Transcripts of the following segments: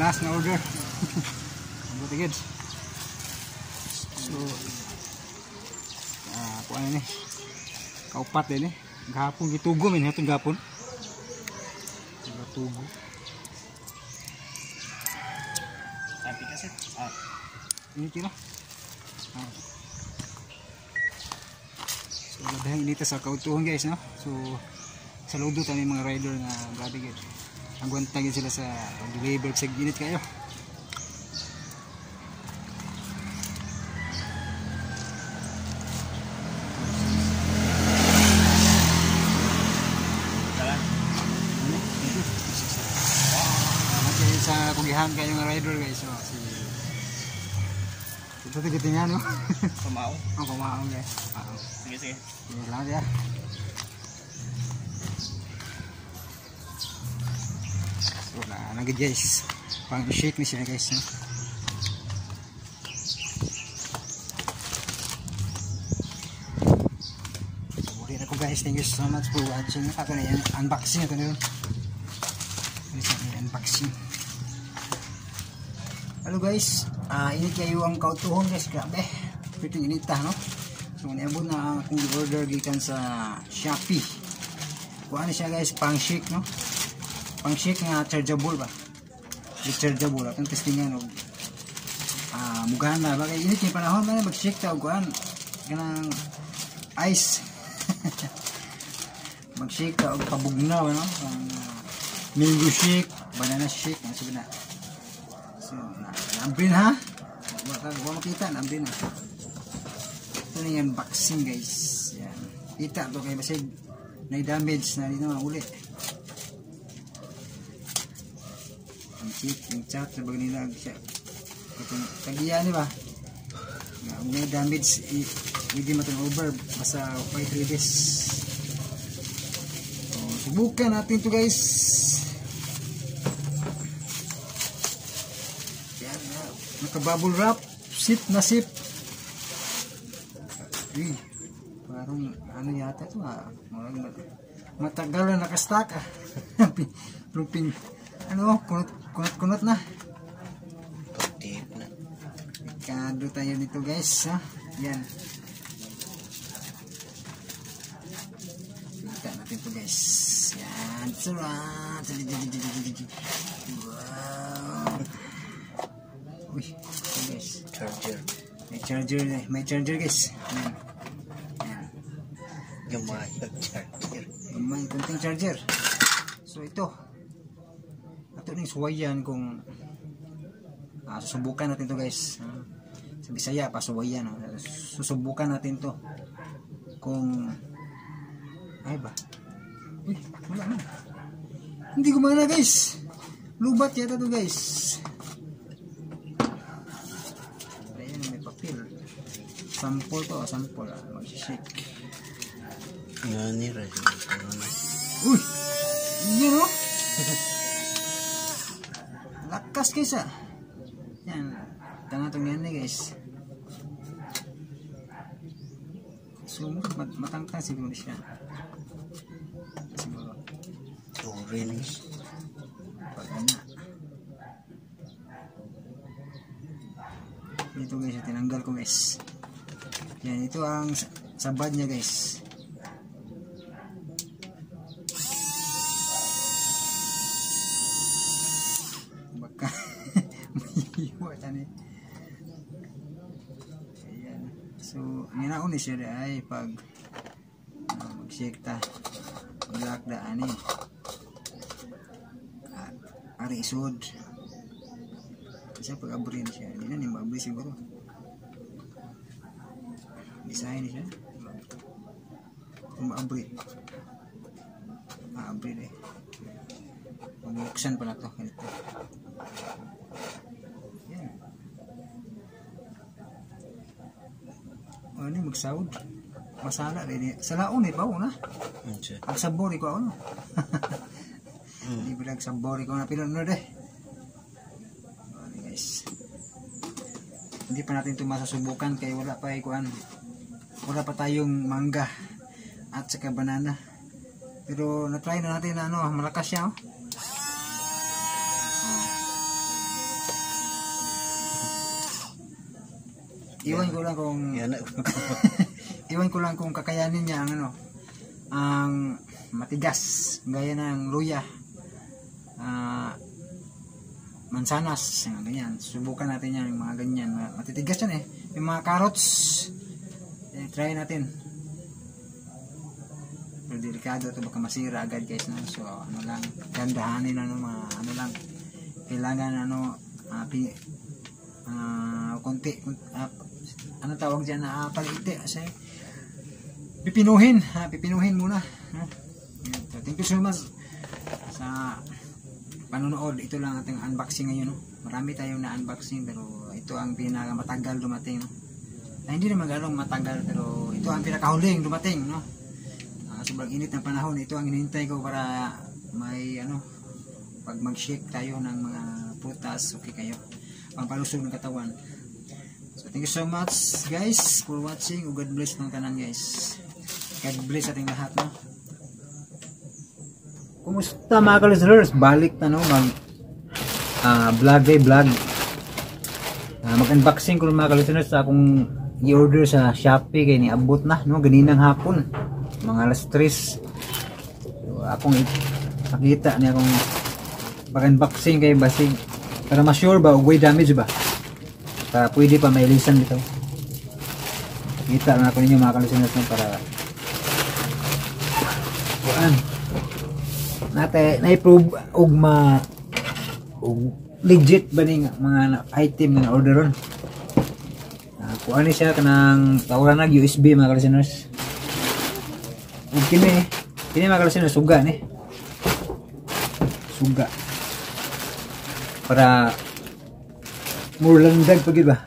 Last na order. Buti gid. So kuan ni. Kaupat din eh. Gahapon gitugo min hatong gahapon. Gitugo. Sabi kasi. Ah, Ini kira. Ah. So dahil inita sa kautuhon guys, no? So saludo tayo mga rider nga grabe gid. Agwanta gid sila sa pag-deliver sa init kayo. Tara. Ano? Salamat kayo sa kugihan kayo nga rider guys. So, si ito tigitingan, no? Pamao. Ang kumaong guys. Oo. Sige, sige. Sige, salamat ya. So, na nagid guys. Pang shake ni siya guys, no? So, muli na ko guys. Thank you so much for watching. Ako na yung unboxing. Ito na yun. Ano siya, yung unboxing. Hello guys. Init kayo ang kautuhon guys. Grabe. Piting inita, no? So, niabot na akong order gikan sa Shopee. Kuha na siya guys, pang shake, no? Pang shake nga chargeable ba? Rechargeable. Atong testingan og mugana ba kay init kay panahon man mag-shake ta og kuan kanang ice. Mag-shake ta og pabugnaw, no? Pang mango shake, banana shake, ano sabi na. So, naambrin ha? Wa makita, naambrin ha. Ito na yung unboxing guys. Yan. Kita to kay basig na damage na dito na uli. Ang chip, yung chat sa bagay nila siya. Itong tagiya ni ba? Nga, may damage hindi matang over basta 5-3 days. So, subukan natin to guys. Yan, naka bubble wrap, sip na sip. Uy, parang ano yata ito ah. Matagal na nakastock ah. Luping, ano, kunot, kunot, kunot na. Pag-tape na. Kado tayo nito guys, ha? Yan. Kita natin to guys. Yan. Sarap. Wow. Uy, ito guys. Charger. May charger, may charger guys. Yan. Yan. Gamay ang charger. Gamay, kunting charger. So ito. Ato ning suwayan kung susubukan natin to guys. Sa Bisaya pasuwayan, no? Susubukan natin to kung ay ba. Uy, wala na. Hindi gumana guys. Lubat yata to guys. Ayan, may papel. Sample to, sample. Mag-shake. Nga ni Ray. Uy! Yan o! Lakas guys ah! Yan. Tanga itong yan eh guys. So, matangkad siguro siya. Siguro. Orange. Pag ano. Ito guys, tinanggal ko guys. Yan, ito ang sabad niya guys. Baka may iwan eh. Ayan. So, nginaon ni siya ay pag mag-shake ta. Black daan eh. Ari isod. Kasi pag abri na siya, hindi na ni maabri siguro. Design siya. Kung maabri. Maabri eh. Mabuksan pala to. Ganito. Yan. Ano yung magsawod? Masala rin eh. Salaon eh, bawo na. Ang sabori ko ano. Hindi bilang sabori ko na pinanood eh. Ano guys. Hindi pa natin ito masasubukan kaya wala pa ikuan. Wala pa tayong mangga at saka banana. Pero na-try na natin na ano, malakas siya oh. Oh. Iwan ko lang kung Yan na. Iwan ko lang kung kakayanin niya ang ano, ang matigas gaya ng luya, mansanas, yung ganyan. Subukan natin yan, yung mga ganyan. Matitigas yan eh. Yung mga carrots, try natin. Pero delikado ito, baka masira agad guys, no? So ano lang, dandahanin, ano, mga ano lang. Kailangan ano, konti, ano tawag dyan, paliite, kasi pipinuhin, ha, pipinuhin muna, ha? So, thank you so much sa panonood. Ito lang ating unboxing ngayon, no? Marami tayong na-unboxing pero ito ang pinakamatagal dumating, no? Ay, hindi naman ganong matagal pero ito ang pinakahuling dumating, no? Sobrang init ng panahon. Ito ang hinihintay ko para may ano, pag mag-shake tayo ng mga prutas, okay kayo, pampalusog ng katawan. So thank you so much guys for watching. God bless ng tanan guys. God bless ating lahat, no? Kumusta mga ka-listeners? Balik na, no, mag vlog day vlog. Mag-unboxing ko mga ka-listeners sa akong i-order sa Shopee kay niabot na, no, ganinang hapon mga alas 3. So, akong ipakita niya akong pag-unboxing kay basig para ma-sure ba og way damage ba, para pwede pa mailisan dito. Pakita na ako ninyo mga ka-listeners, no, para kuan nate na-prove og ma og legit ba ning mga item nga na-order ron. Kuan ni siya kanang tawran nag USB mga ka-listeners. Ug kini kini mga ka-listeners, suga ni. Suga. Para more landag pa gid ba?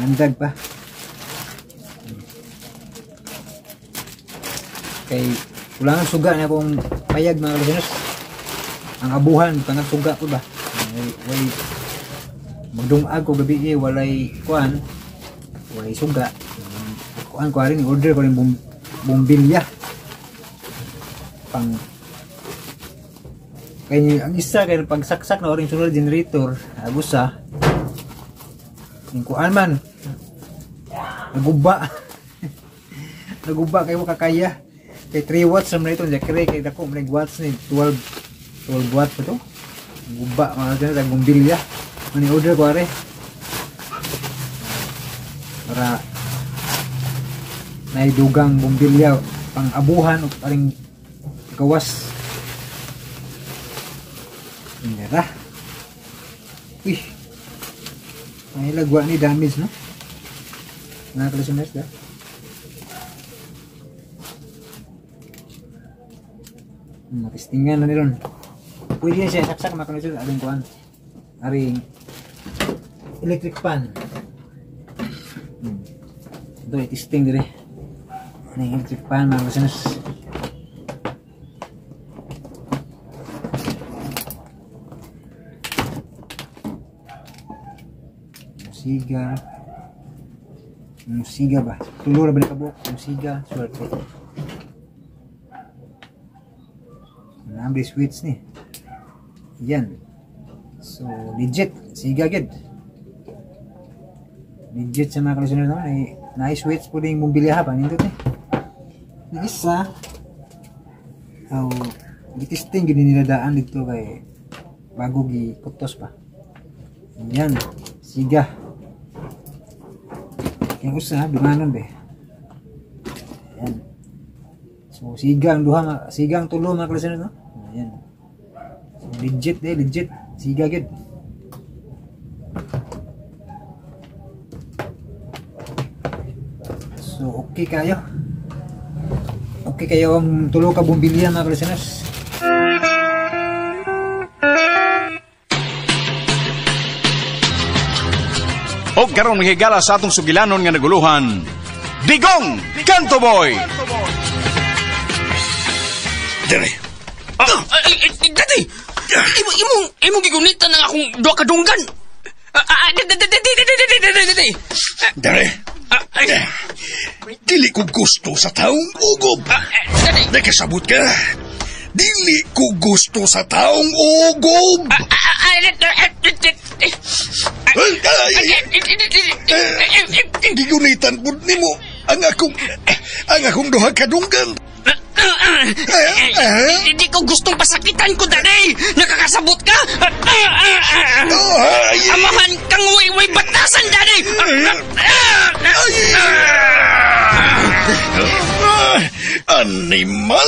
Landag pa. Kay kulangan suga na akong payag mga ka-listeners. Ang abuhan tangan suga ko ba. Way magdungag ko gabi eh, walay kuan, walay suga. Kuan ko rin order ko rin bumbilya. Pang kay ang isa kay pagsaksak na oring solar generator agusa. Ning kuan man naguba. Naguba kay wa kakaya. Kay 3 watts naman ito, kay kay dako man watts ni 12 watts pa to. Guba mga ganun, bumbilya. Mani order ko are. Para naidugang bumbilya pang abuhan o paring gawas. Mira. Uy. May lagwa ni damage, no? Mga ka-listeners, da. Matistingan na nilon. Pwede na siya saksak mga ka-listeners, aring kuan. Aring electric fan. Ito i-testing dire. Aring electric fan mga ka-listeners. Musiga. Musiga ba? Tulo ra ba ni kabuok? Musiga, swerte. Nambi switch ni. Yan. So legit, siga gid. Legit sa mga ka-listeners naman ay nice switch po ding bumbilya pa nindot eh. Yung isa aw gitesting gid nila daan dito kay bago gikutos pa. Yan, siga. Yung usa dunganon be. Yan. So siga ang duha, siga ang tulo mga ka-listeners, no? Ayan. So, legit eh, legit. Siga gid. So okay kayo. Okay kayo ang tulo ka bumbilya mga ka-listeners. Og karon mahigala sa atong sugilanon nga naguluhan, Digong Kanto Boy. Dere. Dati. Imong gigunitan ang akong duha ka dunggan. Dati. Dere. Dili ko gusto sa taong ugob. Dati. Nakasabot ka. Dili ko gusto sa taong ugob. Gigunitan pud nimo ang akong duha ka dunggan. Hindi ko gustong pasakitan ko, Daddy! Nakakasabot ka! Amahan kang way-way batasan, Daddy! Animal!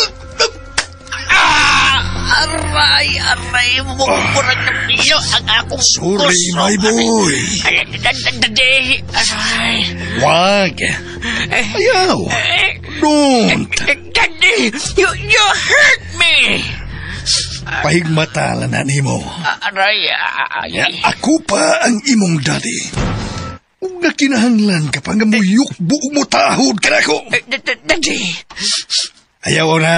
Aray, aray! Murag na piyo ang akong Sorry, my boy. Daddy! Aray! Wag! Ayaw! Don't! Daddy! You hurt me! Pahigmatala na nimo. Aray! Ay. Ako pa ang imong daddy. Ug nakinahanglan ka pa nga muyuk buong mo tahod ka na ko. Daddy! Ayaw na.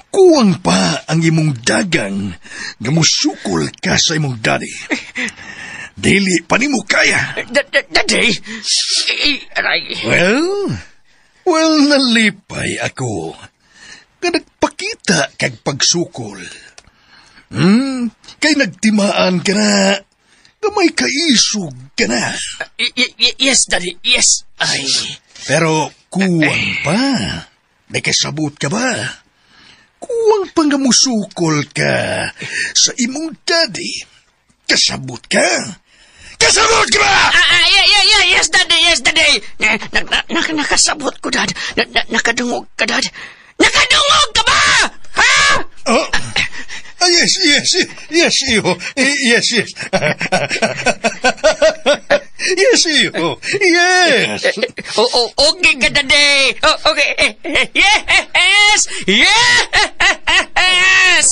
Kuwang pa ang imong dagang nga musukol ka sa imong daddy. Dili pa nimo kaya. Daddy! Aray! Well, nalipay ako. Nga nagpakita kag pagsukol. Kay nagtimaan ka na, nga may kaisog ka na. Yes, Daddy, yes. Ay. Pero kuwang pa. May kasabot ka ba? Kuwang pa nga musukol ka sa imong daddy. Kasabot ka? Kasabot ka ba? Yeah, yes, Daddy, yes, Daddy. Nakasabot ko, Dad. Nakadungog ka, Dad. Nakadungog ka ba? Ha? Oh. Yes, yes, yes, iho. Yes, yes. Yes, iho. Yes. Oh, okay ka, Daddy. Oh, okay. Yes! Yes!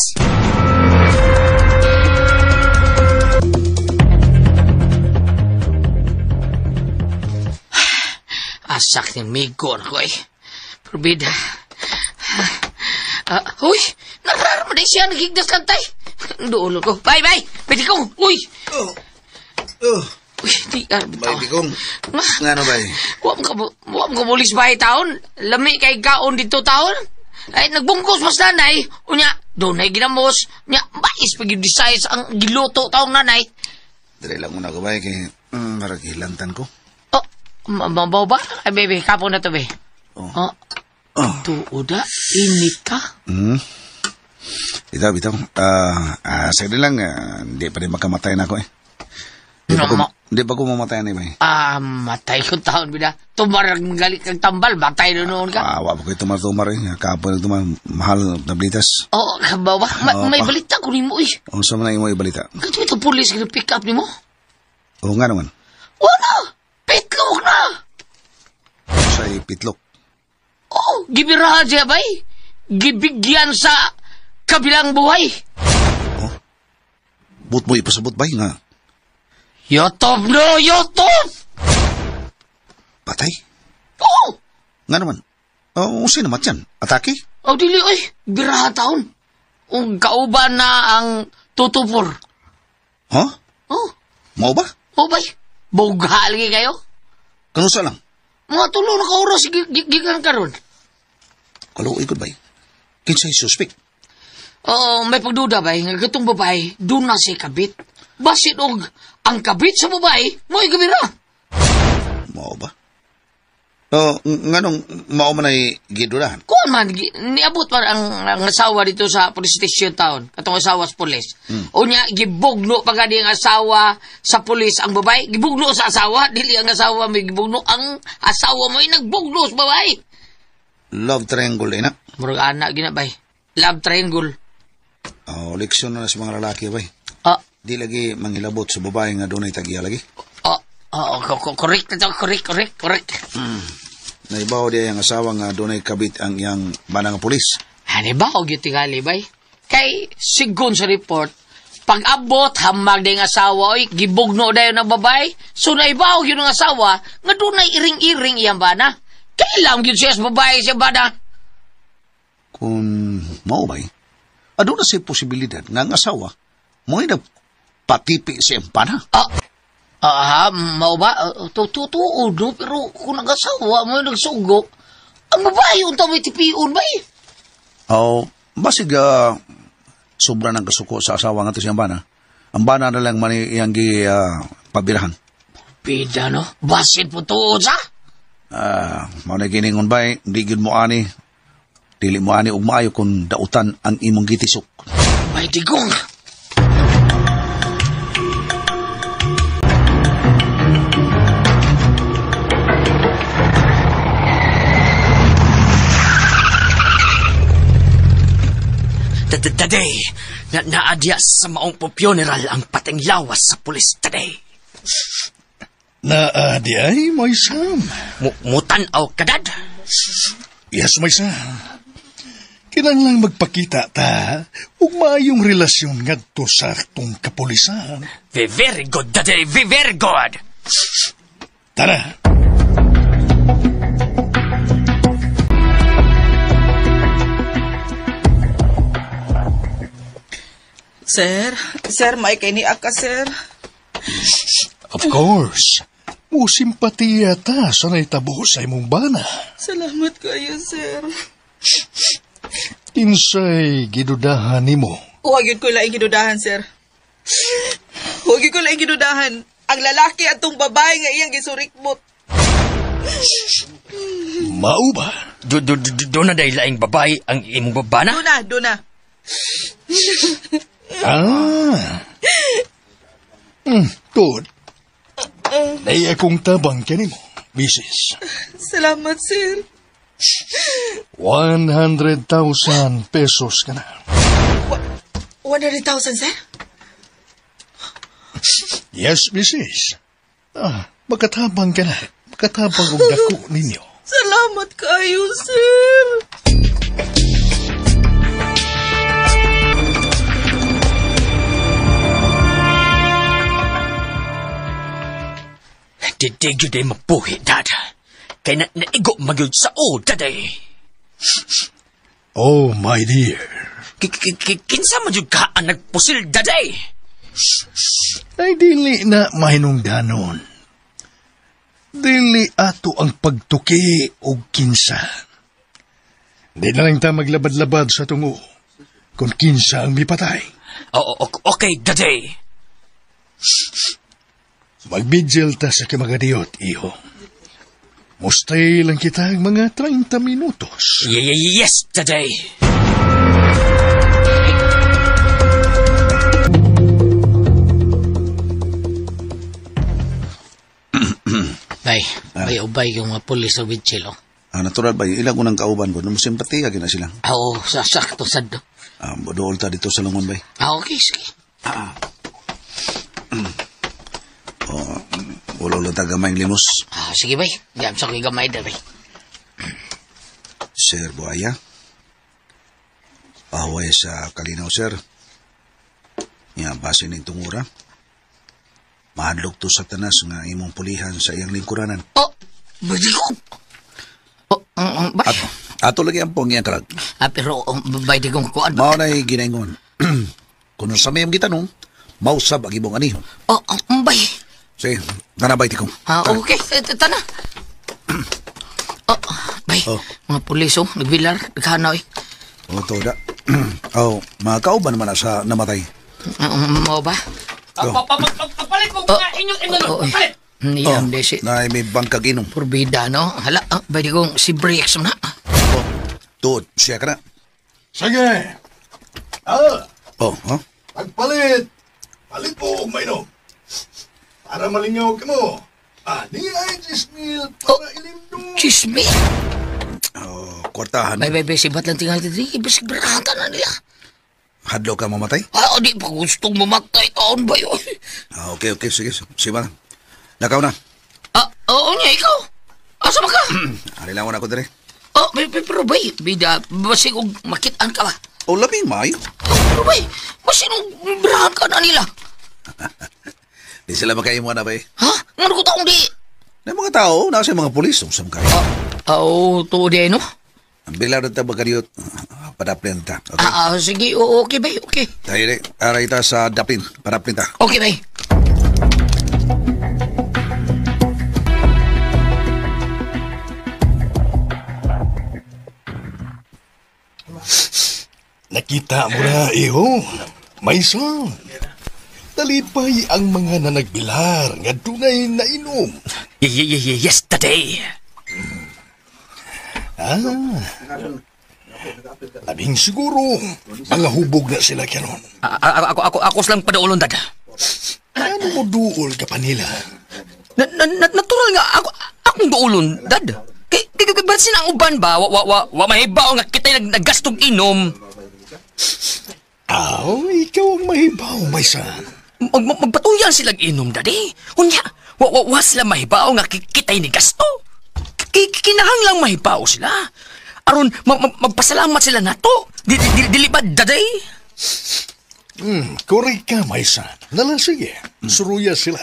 Asak ni Migo na ko eh. Probida. Uy! Nararama din siya nagigdas kantay. Dulo ko. Bye, bye! Pwede kong! Uy! Oh. Uy, di ka. Bay, Bigong. Nga no, bay? Wa mo ka bulis bay taon. Lami kay kaon dito taon. Ay, nagbungkos mas nanay. Unya, doon ay ginamos. Unya, mais pag yung size ang giluto taong nanay. Dali lang muna ko, bay, kay marag hilantan ko. Oh, mabaw ba? Ay, baby, kapon na to, be. Oh. Oh. Oh. Tuoda, init ka? Bitaw, bitaw. Saglit lang, hindi pa rin makamatay na ako eh. Hindi pa ko mamatay na eh, bay. Matay kong taon, bida. Tumarag galit kang tambal, matay na noon ka. Wa pa ko'y tumar-tumar eh. Kapon nagtumar, mahal tablitas. Oo, kabaw ba? May balita ko nimo eh. O, saan man ang imo ibalita? Kato ito pulis ka pick up nimo? Oo nga naman. Wala! Pitlok na! Sa'y pitlok. Oh, gibirahan siya, bay. Gibigyan sa kabilang buhay. Oh? But mo ipasabot, bay, nga. Youtube no! Youtube! Patay? Oo! Nga naman. Oh, sino mat yan? Atake? Oh, dili, oy. Birahan taon. Ug kauban na ang tutupor. Huh? Oh. Mao ba? Oh, bay. Bugha lagi kayo. Kanusa lang? Mga tulo na ka oras gikan karon. Kaluoy ko, bay. Kinsay suspect? Oo, may pagduda, bay. Nga gatong babae, doon na siya kabit. Basin og ang kabit sa babae, mo'y gabira. Mao ba? Oh, nganong mao man ay gidurahan? Kuan man, niabot man ang asawa dito sa police station town. Katong asawa sa police. Unya, gibugno pa gani ang asawa sa police ang babae. Gibugno sa asawa, dili ang asawa may gibugno. Ang asawa mo'y nagbugno sa babae. Love triangle, eh na. Murag anak gina, bay. Love triangle. Oh, leksyon na sa mga lalaki, bay. Di lagi manghilabot sa babae nga dunay tagiya lagi. Correct na to, correct. Naibaw di ang asawa nga dunay kabit ang iyang bana nga pulis. Hani ba og tingali bay? Kay sigon sa report, pag-abot hamag di ang asawa oy, gibugno dayon ang babae. So naibaw gyud ang asawa nga dunay iring-iring iyang bana. Kailang gyud siya sa babae siya bana. Kung mao bay, aduna siya posibilidad nga ang asawa mo'y nagpatipi sa iyang bana. Aha, mao ba? Totoo, no? Pero kung nag-asawa mo nagsugo, Ang babae unta may tipion bay. Oh, basig sobra ng kasuko sa asawa nga to siyang bana. Ang bana na lang man iyang gi pabirahan. Bida no, basin po tuod sa. Mao na giningon bay, di gyud mo ani. Dili mo ani og maayo kung dautan ang imong gitisok. Bay Digong. Today, na naadya sa maong funeral ang pating lawas sa pulis today. Naadi ay, my son. Mutan-aw ka, Dad? Yes, my son. Kinanglang magpakita ta ug maayong relasyon ngadto sa atong kapulisan. Very good, Daddy. Very good. Tara. Sir, may kay ni ka, sir. Of course. Musimpatiya ta sa naitabo sa imong bana. Salamat kayo, sir. Kinsay gidudahan nimo. Huwag yun ko laing gidudahan, sir. Huwag yun ko laing gidudahan. Ang lalaki at tong babae nga iyang gisurikmot. Mao ba? Do na dahil laing babae ang imong babana? Doon na. Ah. Good. Nay akong tabang kanimo, misis. Salamat, sir. 100,000 pesos ka na. 100,000, sir? Yes, misis. Ah, makatabang ka na. Makatabang og dako ninyo. Salamat kayo, sir. Didi yun ay mabuhi, Dad. Kaya naigo magyud sa o, Daddy. Oh, my dear. Kinsa man yun ka ang nagpusil, Daddy? Ay, dili na mahinungdanon. Dili ato ang pagtuki og kinsa. Di na lang ta maglabad-labad sa tungo kung kinsa ang mipatay. Oh, okay, Daddy. Magbidjel ta sa kamagadiyot, iho. Mustay lang kita ang mga 30 minutos. Yes, Daddy. Bay, bay, ubay yung mga pulis sa Mitchell, oh. Ah, natural ba, ilang unang kauban ko, nung simpatiya gina sila. Oo, sakto sad. Ah, dool ta dito sa lungon, bay. Ah, okay, sige. Oh, wala lang tagamay limos. Ah, sige, bay. Diyan sa ko'y gamay na, bay. Sir Buaya. Away sa kalinaw, sir. Nga, base ning tungura. Mahadlok to sa tanas nga imong pulihan sa iyang lingkuranan. Oh, bay ko. Oh, bay. Ato lagi ang pong iyang karag. Ah, pero, bay, di kong kuan. Mao na'y ginaingon. Kung sa may gitanong, mausab ang imong anihon. Oh, bay. Sige, tana bay, tikong. Ah, okay. Tana. Oh, bay. Oh. Mga pulis, oh. Nagbilar. Naghanaw, eh. Oh, to da. Oh, mga kauban naman na sa namatay. Mao ba? Papalit mo mga inyong Oh, eh. Niyam, Oh, de si... na may bangkag inom. Purbida, no? Hala, bay di kong si Briggs na. Oh, tuod, siya ka na. Sige. Ah, Oh, huh? pagpalit. Palit po og mainom. Para malingaw ka mo. Ah, di ay 10,000 para ilimdo. Chisme. Oh, kwartahan. Bay, bay, bay, sibat lang tingal dito. Ibig brata na nila. Hadlo ka mamatay? Ah, di pa gustong mamatay taon ba yun? Ah, okay, okay. Sige, sige ba. Nakaw na. Ah, oo niya, ikaw. Asa ba ka? Ari lang ako dire. Oh, bay, bay, pero bay, bida, basig og makitaan ka ba? Oh, labing maayo. Oh, pero bay, basig og brahan ka na nila. Di sila makaimo na bay. Ha? Ngano ko taong di? Na mga tao, nasa mga pulis, usam kayo. Ah, oo, tuod di, no? Ang bila na ta bagariot, padaplin ta. Okay? Ah, sige, okay bay, okay. Tayo rin, aray ta sa daplin, padaplin ta. Okay bay. Nakita mo na, iho. May son. Talipay ang mga nanagbilar nga dunay nainom. Yes, daddy. Ah. Labing siguro, mga hubog na sila karon. Ako silang padaulon, dad. Ano mo duol ka pa nila? Natural nga, akong duolon, dad. Kay basin ang uban ba? Wa mahibaw nga kita'y naggastong inom. Aw, ikaw ang mahibaw, my son. Magpatuyan silang inom, daddy. Unya, wa sila mahibaw nga kita'y ni gasto. Kinahanglang mahibaw sila. Aron, magpasalamat sila nato. Dili ba, daddy? Correct ka, my son. Nalang sige, suruya sila.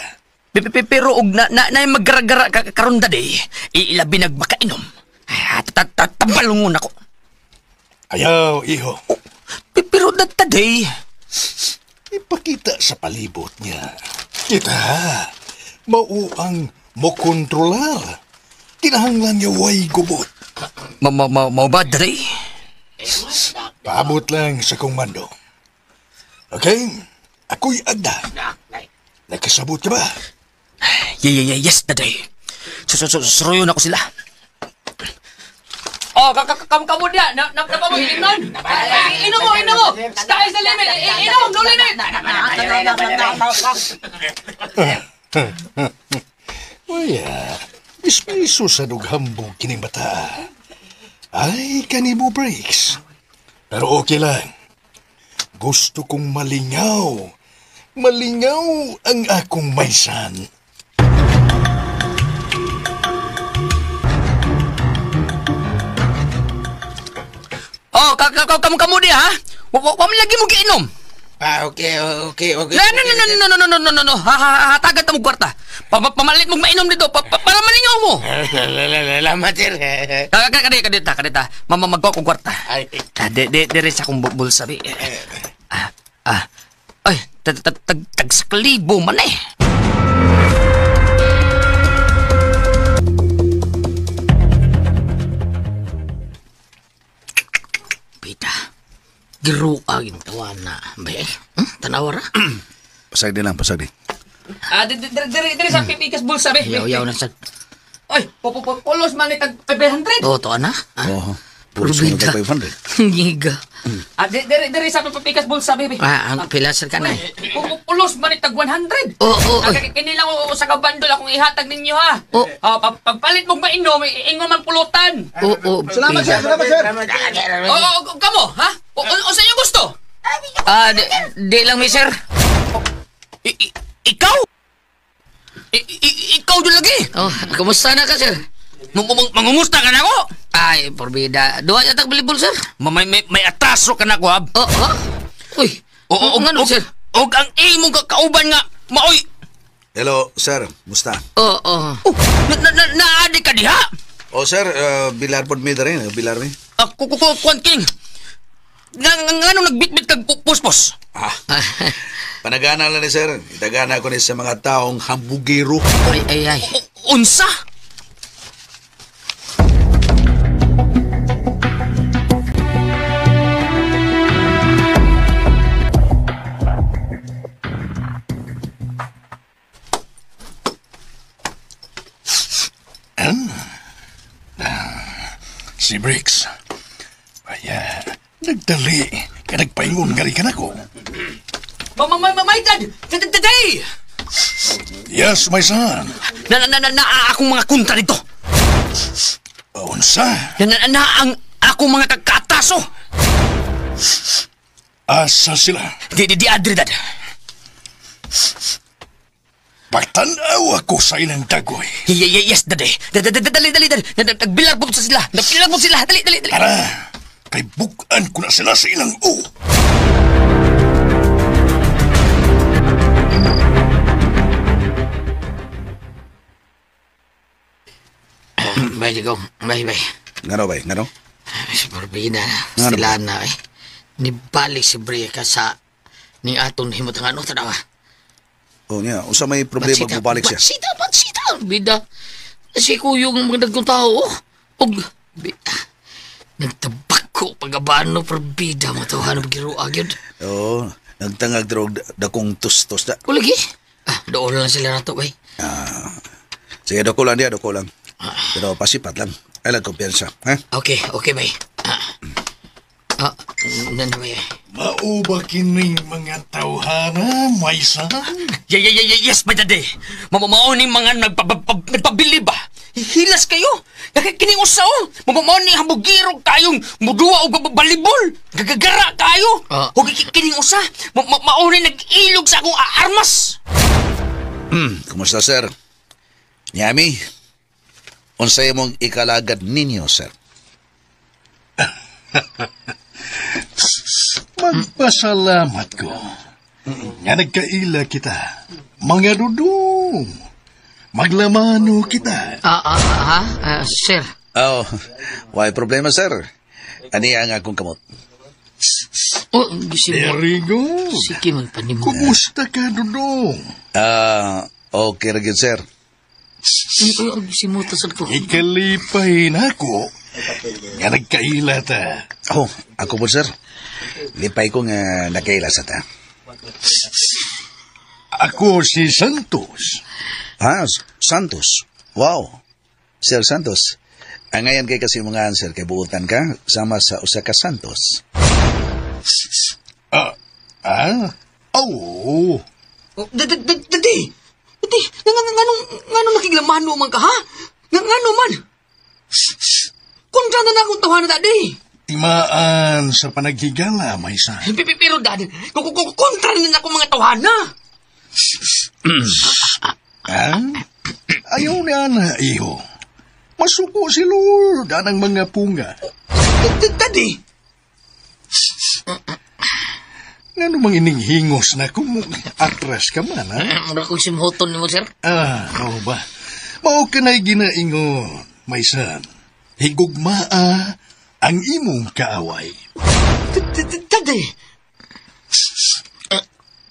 Pero og na maggaragara karon daddy, ilabi nagmakainom. Tabalungon ako. Ayaw, iho. Pero daddy, ipakita sa palibot niya. Kita, mao ang mokontrolar. Kinahanglan niya way gubot. Mao ba, daddy? Paabot lang sa kong mando. Okay? Ako'y agda. Nakasabot ka ba? Yes, daddy. Suruyon ako sila. Oh, kamo diya. Napamag-inom. Inom mo. Sky is the limit. Inom, no limit. Uya, ispiso sa dughambog kining bata. Ay, kanibo breaks. Pero okay lang. Gusto kong malingaw. Malingaw ang akong maysan. Oh, kamo diya, ha? Wa man lagi mo giinom. Ah, okay. No. Hatagan ta mo kwarta. Pamalit mong mainom dito para malingaw mo. Salamat, sir. Kadita. Mama magkuha kong kwarta. Dire sa akong bulsa, bi. Ay, tagsaklibo man eh. Pita, giruag yung tawa na. Bay, tanawa ra. Pasagdi lang, pasagdi. Dire sa pipikas bulsa, be. Yaw-yaw na sa... Oy, pulos man ni tag 500. Oo, to na. Oo. Pulos man tag 500. Giga. Dire sa pipikas bulsa, bebe. Ang pila sir ka na eh. Pulos man ni tag 100. Oo. Kini lang sa kabandol akong ihatag ninyo, ha. Oo. Pagpalit mong mainom, ingon man pulutan. Oo. Salamat, sir. Salamat, sir. Oo, kamo, ha? O sa inyo gusto? Di lang, mi sir. Ikaw? Ikaw doon lagi? Oh, kumusta na ka, sir? Mangumusta ka na ako? Ay, porbida. Duha niya tagbalibol, sir. May atraso ka na ako, hab. Oh, oh. Uy. Oo, ngano, sir? Og ang imong kauban nga, maoy. Hello, sir. Musta? Oo, oo. Oh, naadi ka diha? Oh, sir, bilar pod mi dere, bilar mi. Kuan king. Ngano nagbitbit kag puspos? Ah. Panagana lang ni sir. Itagana ko ni sa mga taong hambugiro. Ay. Unsa? Si Briggs. Ay, nagdali. Kaya nagpaingon nga rin ka na ko. My dad! Daddy! Yes, my son. Na akong mga kontra dito. Unsa? Na ang akong mga kataso. Asa sila? Di adri, dad. Pagtanaw ako sa ilang dagoy. Yes, daddy. Dali, dali, dali. Nagbilar po sila. Nagbilar po sila. Dali, dali, dali. Tara, kay bukan ko na sila sa ilang u. Bye, Digong. Bye, bye. Ngano, bay? Ngano? Si Porbida, sila na eh. Nibalik si Breka sa ning aton himot nga ano, tanawa. Oh, niya. Usa may problema kung balik siya. Pansita. Bida. Si kuyong mga dagkong tao, oh. Og, bida. Nagtabak Dako pagabano pero bida matuhan ang giruag yun. Oo, nagtangag drog dakong tustos da. Ulagi. Ah, doon lang sila na to, bay. Sige, dako lang diya, dako lang. Pero pasipat lang. Ay lang kumpiyansa, ha? Okay, okay, bay. Nan bay. Mao ba kining mga tawhana, Maysa? Yeah, yeah, yeah, yeah, yes, my daddy. Mamamao ni mga nagpabili ba? Hilas kayo. Nakakining usa oh. Mamamao ni habugiro kayong muduwa og balibol. Gagagara kayo. Ug kining usa. Mao ni nag-ilog sa akong armas. Kumusta, sir? Yami, unsay mong ikalagad ninyo, sir? Magpasalamat ko. Nga nagkaila kita. Mga dudong. Maglamano kita. Sir. Oh, why problema, sir? Ani ang akong kamot. Oh, gisimo. Very good. Sige man pa nimo. Kumusta ka, dudong? Okay ra gyud, sir. Ay, gisimo ta sad ko. Ikalipay na ako. Nga nagkaila ta. Oh, ako po, sir. Lipay ko nga nakaila sa ta. Ako si Santos. Ah, Santos. Wow. Sir Santos. Ang ngayon kay kasi mga answer kay buutan ka sama sa usa ka Santos. Oh. Daddy! Daddy, nganong nakiglamano man ka, ha? Ngano man? Kontra na akong tawanan, Daddy. Timaan sa panaghigala, Maysa. Pero, Daddy, kontra na akong mga tawhana. Ha? Ayaw na na, iho. Masuko si Lord anang mga punga. Daddy! Ngano mang ining hingos na kung atras ka man, ha? Mura kong simhoton nimo, sir. Ah, mao ba? Mao ka na'y ginaingon, Maysan. Higugmaa ang imong kaaway. Daddy!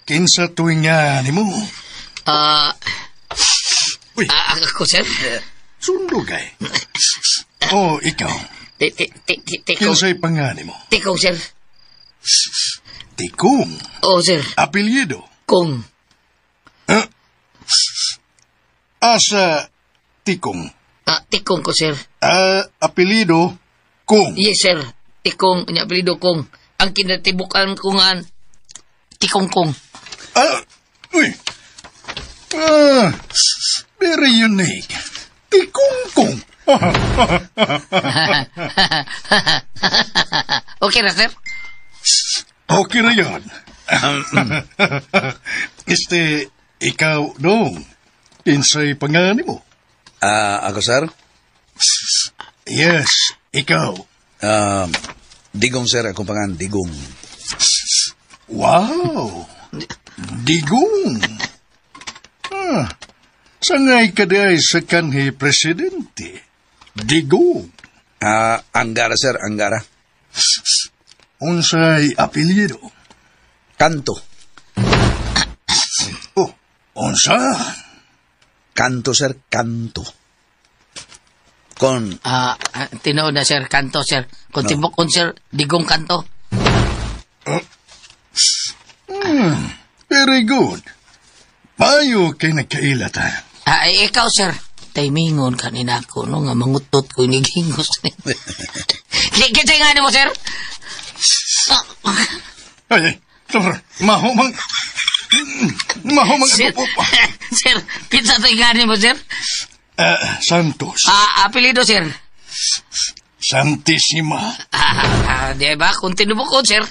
Kinsa tuwing nga nimo? Uy. Ako, sir? Sundog ay. Oh, ikaw. Tikong. Kinsa'y pangani mo? Tikong, sir. Tikong? Oo, sir. Apelyido? Kong. Asa Tikong? Tikong ko, sir. Apelyido Kong? Yes, sir. Tikong, nya apelyido Kong. Ang kinatibukan ko nga, Tikong Kong. Uy. Very unique. Tikong Kong. Okay na, sir? Okay na yun. Este, ikaw, dong. Kinsay pangani mo? Ako, sir? Yes, ikaw. Digong, sir. Akong pangan, Digong. Wow! Digong! Sangay ka di sa kanhi presidente. Digong. Angara, sir. Angara. Unsay apelyido? Kanto. Oh, unsa? Kanto, sir. Kanto. Kon... Tinuod na, sir. Kanto, sir. Kung tibok kon, sir, Digong Kanto. Very good. Mayo kay nagkaila ta. Ikaw, sir. Timingon kanina ako, no? Nga mangutot ko, inigingos. Kitsa nga mo, sir? Ay, sir, mahumang... Mahumang... Sir, sir, kinsa to nga mo, sir? Santos. Apelido, sir. Santissima. Di ba? Kung tinubok ko, sir.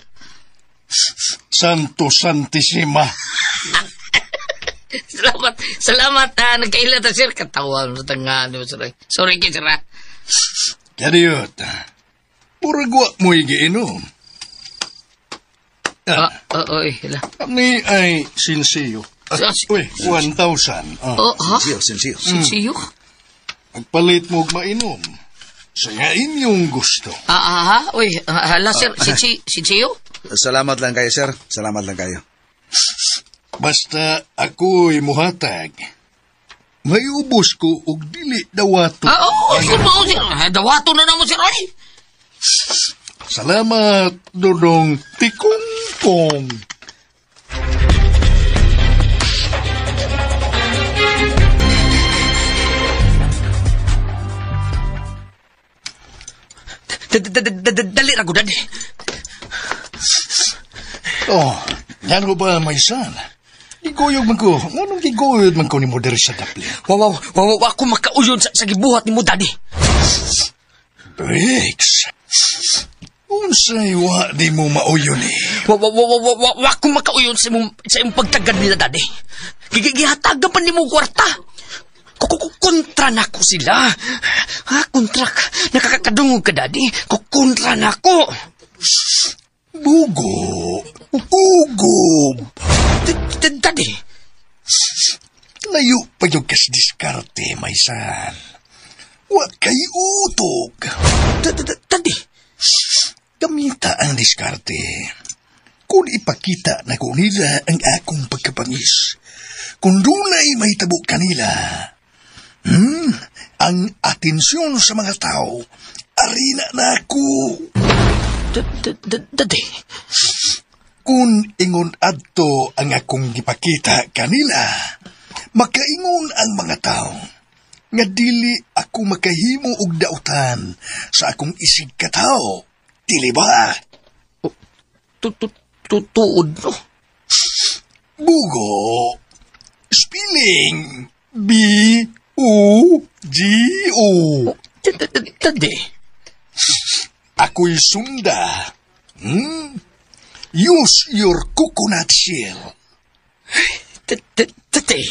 Santos Santissima. Salamat, salamat. Nagkaila ta, sir. Katawa mo sa tangan. Sorry, sorry, sir. Kadiyot. Puragwa mo igiinom. Oy, hala. Kami ay sinsiyo. Uy, 1,000. Oh, ha? Sinsiyo, sinsiyo. Sinsiyo? Pagpalit mo og mainom. Sa nga inyong gusto. Ha? Uy, hala, sir. Sinsiyo? Salamat lang kayo, sir. Salamat lang kayo. Basta ako'y muhatag. May ubos ko og dili dawato. Oo, sir. Dawato na namo, sir. Ay! Salamat, Dodong Tikongkong. Dali ra gud, Daddy. Oh, yan ko ba, my son? Giguyog man ko. Nganong giguyog man ko ni mo diri sa dapli? Wa ako makauyon sa gibuhat ni mo, Daddy. Briggs, unsay wa di mo mauyon eh? Wa ko makauyon sa imong pagtagad nila, Daddy. Gihatagan pa ni mo kwarta. Kontra na ko sila. Ha, kontra ka. Nakakadungog ka, Daddy. Kontra na ko. Bugo. Ugob. Daddy. Layo pa yung kas diskarte, my son. Wa kay utok. Daddy. Gamita ang diskarte. Kung ipakita na ko nila ang akong pagkapangis, kung dunay mahitabo kanila, ang atensyon sa mga tao, arina na ako. Daddy. Kung ingon adto ang akong gipakita kanila, makaingon ang mga tao nga dili ako makahimo og dautan sa akong isig katao. Dili ba? Tuod, no? Bugo. Spelling. B-U-G-O. Daddy. Ako'y sunda. Use your coconut shell. Daddy.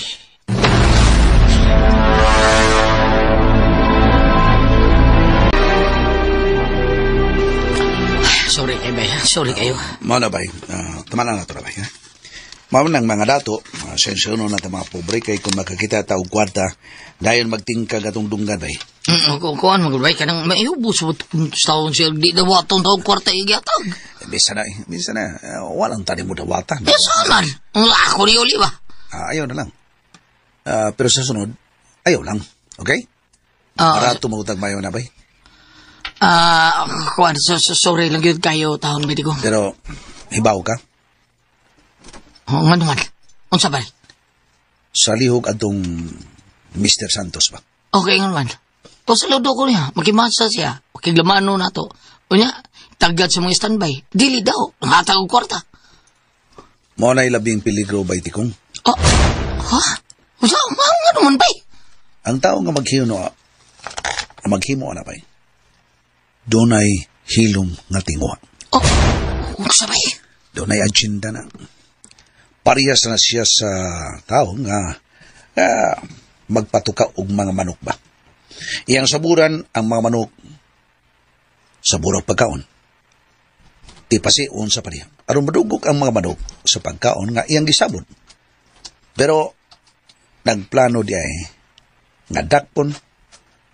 Sorry kayo, bay. Sorry kayo. Mao na, bay. Tama na to na, bay. Mao nang mga dato, sensyono na ta mga pobre kay kung makakita ta og kwarta, dayon magtingkag atong dunggan, bay. Kuan magud bay kanang maihubos mo taon siya di dawaton taong kwarta igyatag. Bisa na. Walang tani mo dawatan. Eh, saan man? Ako ni uli ba? Ayaw na lang. Pero sa sunod, ayaw lang. Okay? Barato mautag mayo na, bay. Kuan, sorry lang yun kayo taon bay ko. Pero, hibaw ka? Nga naman. Unsa ba? Sa lihok atong Mr. Santos ba? Okay, nga naman. O saludo ko niya. Makimasa siya. Makiglamano na to. O niya, tagad sa mga standby. Dili daw. Ang hatag og kwarta. Mao na'y labing peligro bay, Tikong? Oh, ha? Unsa? Nga naman bay? Ang tao nga maghimo na bay, dunay hilom nga tinguha. Oh, unsa bay? Dunay agenda na. Parehas na siya sa tao nga magpatuka og mga manok ba. Iyang saburan ang mga manok sa burang pagkaon. Di pasiun sa paniya. Aron madugog ang mga manok sa pagkaon nga iyang gisabon. Pero nagplano di ay nga dakpon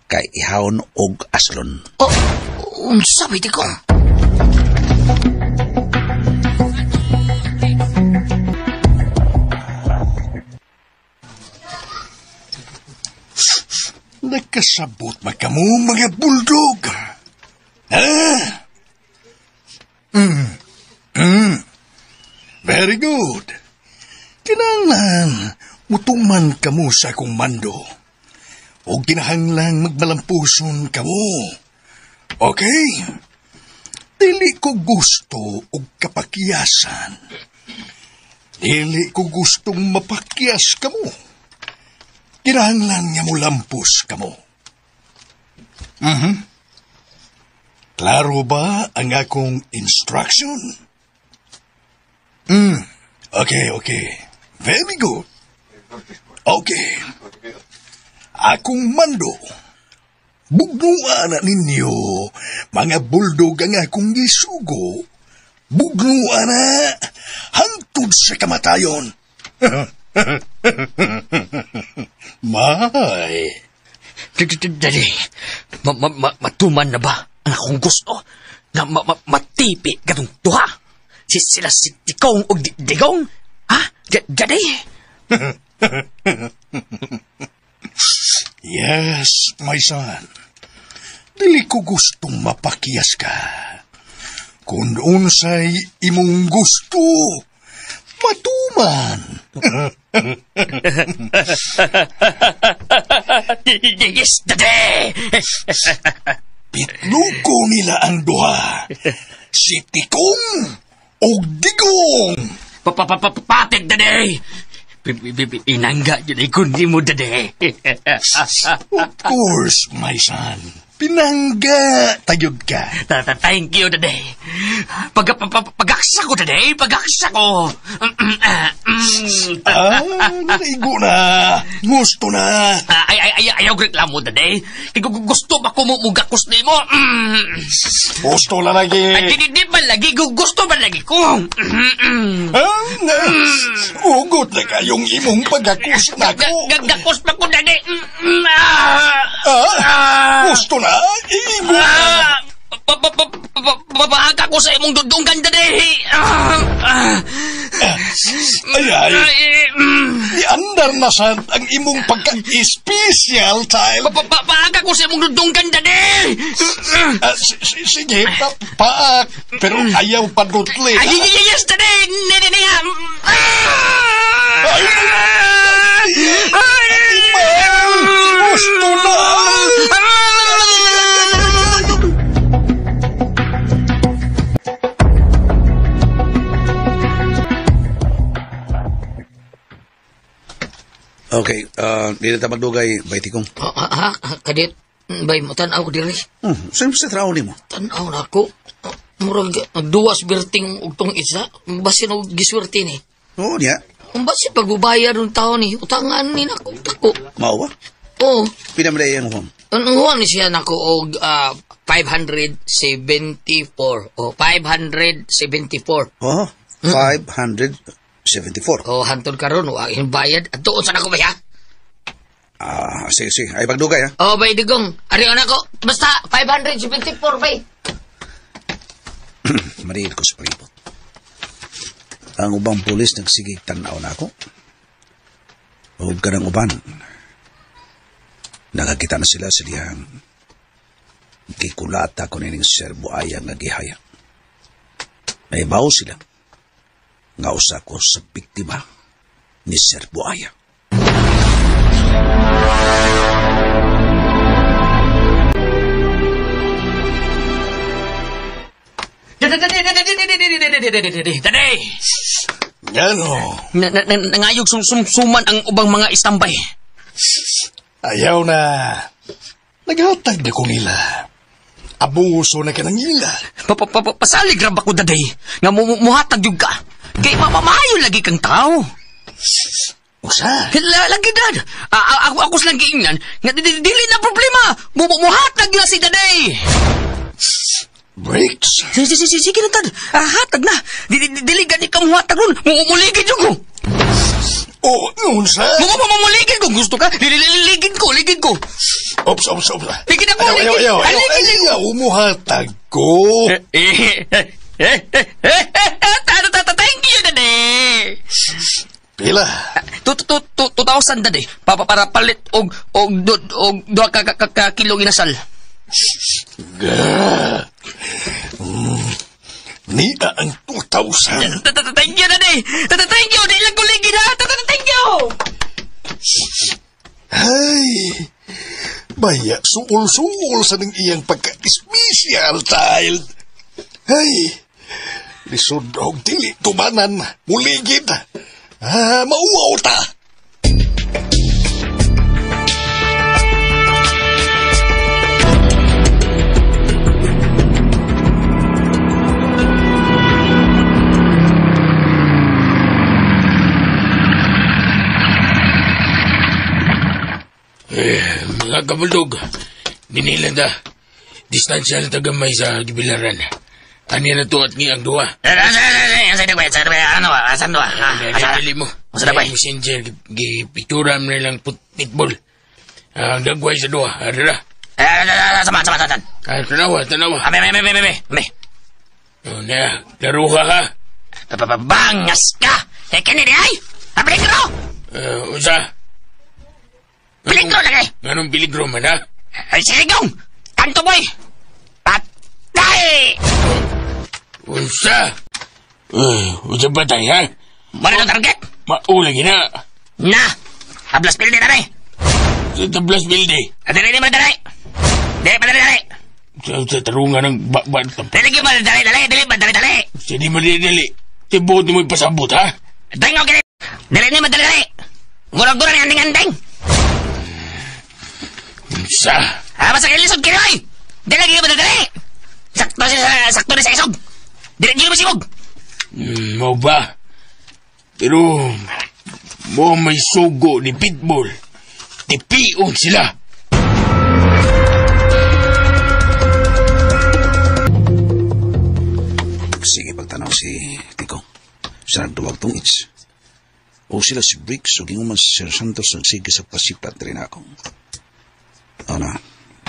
kay ihawon og aslon. Oh, unsa bay ko? Nakasabot ba kamo mga bulldog? Ha? Very good. Kinahanglan, mutuman kamo sa akong mando. O kinahanglan magmalampuson kamo. Okay? Dili ko gusto og kapakiyasan. Dili ko gustong mapakyas kamo. Kinahanglan nga mulampos kamo. Klaro ba ang akong instruction? Okay. Very good. Okay. Akong mando. Bugnuan na ninyo, mga bulldog ang akong gisugo. Bugnuan na, hangtod sa kamatayon. May. Daddy, matuman na ba ang akong gusto na matipi katong duha? Sila si Tikong o Digong? Ha? Daddy? Yes, my son. Dili ko gustong mapakiyas ka. Kung unsay imong gusto, matuman. Yes, daddy! Pitluko nila ang duha. Si Tikong og Digong. Patid, daddy! Inangga yun ay kundi mo, daddy. Of course, my son. Pinangga tayod ka. Thank you, daddy. Pagaksa ko, daddy. Pagaksa ko. Naigo na. Gusto na. Ayaw reklamo, daddy. Gusto ba ko mugakos ni mo? Gusto na lagi. Ay, di ba lagi? Gusto ba lagi ko? Ugot na kayong imong pagakos na ko. Gagakos pa ko, daddy. Gusto na. Igo na. Babaaka ko sa imong dudunggan, daddy. Ay. Iandar na sa ang imong pagka-special, child. Paaka ko sa imong dudunggan, daddy. Sige, paak. Pero ayaw padutli. Ay, yes, daddy. Nene, Ay, gusto na. Okay, di na magdugay, bay Tikong. Ha, kadit, bay mo, tanaw ko diri. Saan sa traon nimo? Tanaw na ako. Murag, duwas berting ugtong isa. Basin og giswerte ni. Oo, niya. Basin pagbubayad ng tao ni, utangan ni nako, tako. Mao ba? Oo. Pila man ang huwam? Ang huwam ni siya nako og 574. O, 574. Oo, 574. O, hantod karon wa ang bayad. At tuon sa nako ba ya? Sige, sige. Ay, pagdugay, ha? O, bay, Digong. Ari, na ko. Basta, 574, bay. Mariil ko sa palibot. Ang ubang pulis nagsigig tanaw na ako. Huwag ka ng uban. Nakakita na sila sa dihang gikulata ko nining serbo ayang nagihaya. Naibaw sila. Nga usa ko sa biktima ni Sir Buaya. Daddy! Gano? Nangayog sumsuman ang ubang mga istambay. Ayaw na. Naghatag na ko nila. Abuso na ka ng ila. Pasalig ra ba ko, daday? Nga muhatag yun ka. Kay mamamayo lagi kang tao. Usa? Lagi, dad. Ako silang giingnan. Nga dili na problema. Muhatag na si daday. Breaks? Sige na, tad. Hatag na. Dili gani ka muhatag ron. Muligid yun ko. Oh, unsa? Muligid ko. Gusto ka? Ligid ko, ligid ko. Ops. Ligid ako, ligid. Ayaw. Ayaw, muhatag ko. Thank you, daddy. Pila? 2,000, daddy. Para palit og duha ka kilong inasal. Niya ang 2,000. Thank you, daddy. Thank you. Di lang ko ligid, ha. Thank you. Ay, baya, suul-suul sa nang iyang pagka-special child. Ay, lisod og dili tumanan, muligid. Mauwaw ta. Mga kabuldog, ninilan ta. Distansya na tagamay sa gibilaran. Ani na to at ngiyang duha. Asan duha? Dili mo. Messenger, gipictura mo nilang pitbull. Ang dagway sa duha. Adara. Sama. Tanawa. Ame. Na, laro ka ha. Bangas ka! Kini di ay! Peligro! Unsa? Peligro lagi! Anong peligro man ha? Ay, sige gong! Kanto boy! Patay! Unsa? Unsa ba tayo, ha? Muna na target. Maula gina. Na! Tablas pildi na rin. Sa tablas pildi? Dali di mo dali. Dali pa dali dali. Sa tarungan ng bakban. Dali mo dali dali dali ba dali dali. Sa di mo dali dali. Tibuot mo ipasabot, ha? Dali mo dali dali mo dali dali. Gurang-gurang ni anding-anding. Sa? Ha, basta kayo lisod kinoy. Dali mo dali dali. Sakto na sa isog. Dali mo sibog. Mau ba? Pero mo may sugo ni Pitbull. Tipion sila. Sige, pagtanaw si Tico. Sa nagduwag tong its. O sila si Briggs o ginguman si Sir Santos nagsige sa pasipat rin ako. Ana,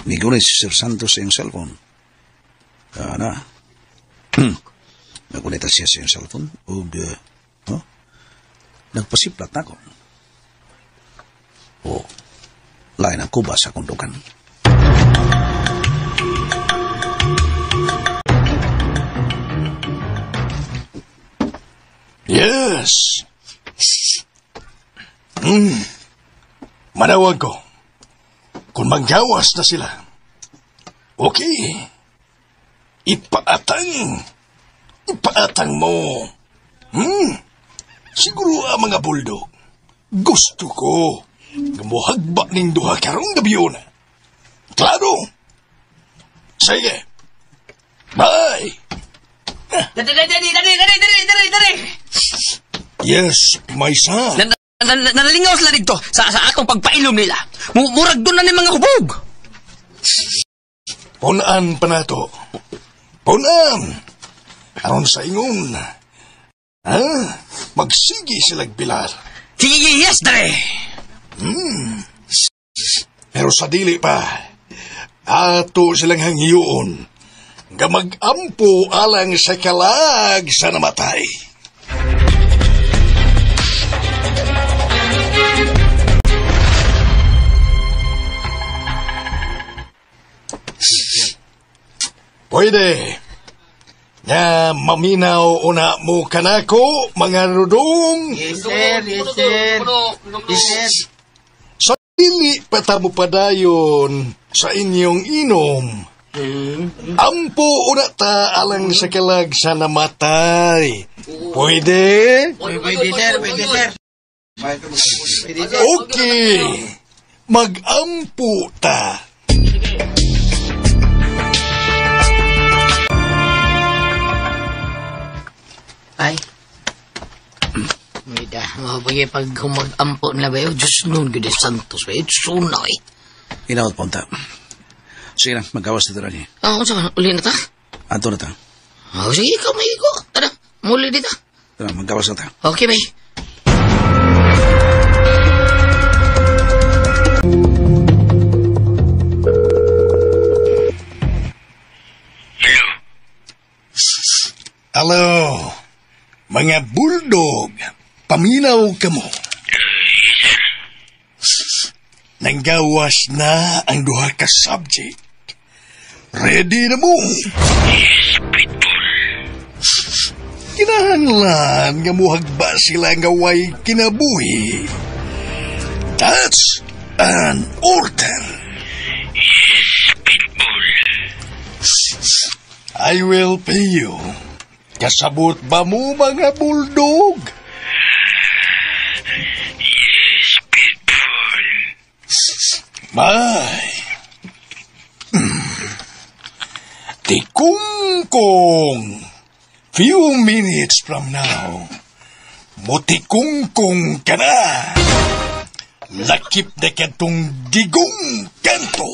migunay si Sir Santos sa iyong cellphone. Ana, nagunita siya sa iyong cellphone o huh? Nagpasiplat na ako. O, lain ang kuba sa kundukan. Yes. Manawag ko. Kung manggawas na sila. Okay. Ipaatang. Ipaatang mo. Siguro ang mga bulldog. Gusto ko. Muhagba ning duha karong gabi na. Klaro. Sige. Bye. Dali, dali, dali, dali, dali, dali, dali. Yes, my son. Nanalingaw sila dito sa atong pagpailom nila. Murag doon na ni mga hubog. Punaan pa nato. Punaan. Aron sa ingon. Ha? Magsige silag bilar. Yes, dali. Pero sa dili pa, ato silang hangyoon nga mag-ampo alang sa kalag sa namatay. Pwede. Nga maminaw una mo kanako, mga rudong. Yes, sir. Yes, sir. Yes, sir. Sa dili patamo padayon sa inyong inom. Ampo una ta alang sa kalag sa namatay. Pwede? Pwede, sir. Pwede, sir. Pwede, sir. Okay. Mag-ampo ta. Ay. Mida, mabagay pag humag-ampo na ba yun? Diyos nun, gede Santos ba yun? Sunay. Inawat pa unta. Sige na, magawas na ito. Ah, unsa man, uli na ta? Anto na ta. Oh, sige, ikaw may iko. Tara, muli dito. Tara, magawas na ta. Okay, bay. Hello? Hello, mga bulldog. Paminaw ka mo. Nanggawas na ang duha ka subject. Ready na mo. Yes, Pitbull. Kinahanglan nga muhagba sila nga way kinabuhi. That's an order. Yes, Pitbull. I will pay you. Kasabot ba mo, mga bulldog? Yes, Pitbull. Bye. Tikungkong. Few minutes from now, mutikungkong ka na. Lakip na katong digong kanto.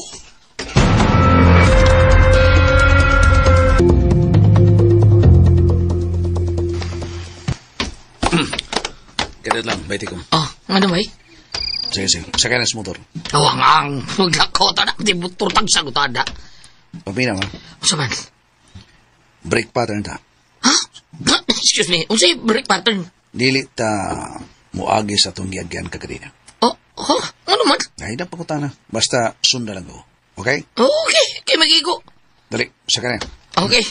Ganun lang, baiti ko. Oh, ano ba eh? Sige, sige. Sakay na sa motor. Oh, ang maglakot na. Di motor tagsa ko tada. Pamina, ma. Unsa man? Break pattern ta. Ha? Excuse me. Unsay break pattern? Dili ta muagi sa itong giagyan kaganina. Oh, huh? Ano man? Ay, na pagkutana. Basta sundan lang ko. Okay? Okay. Kay magigo. Dali, sakay na. Okay.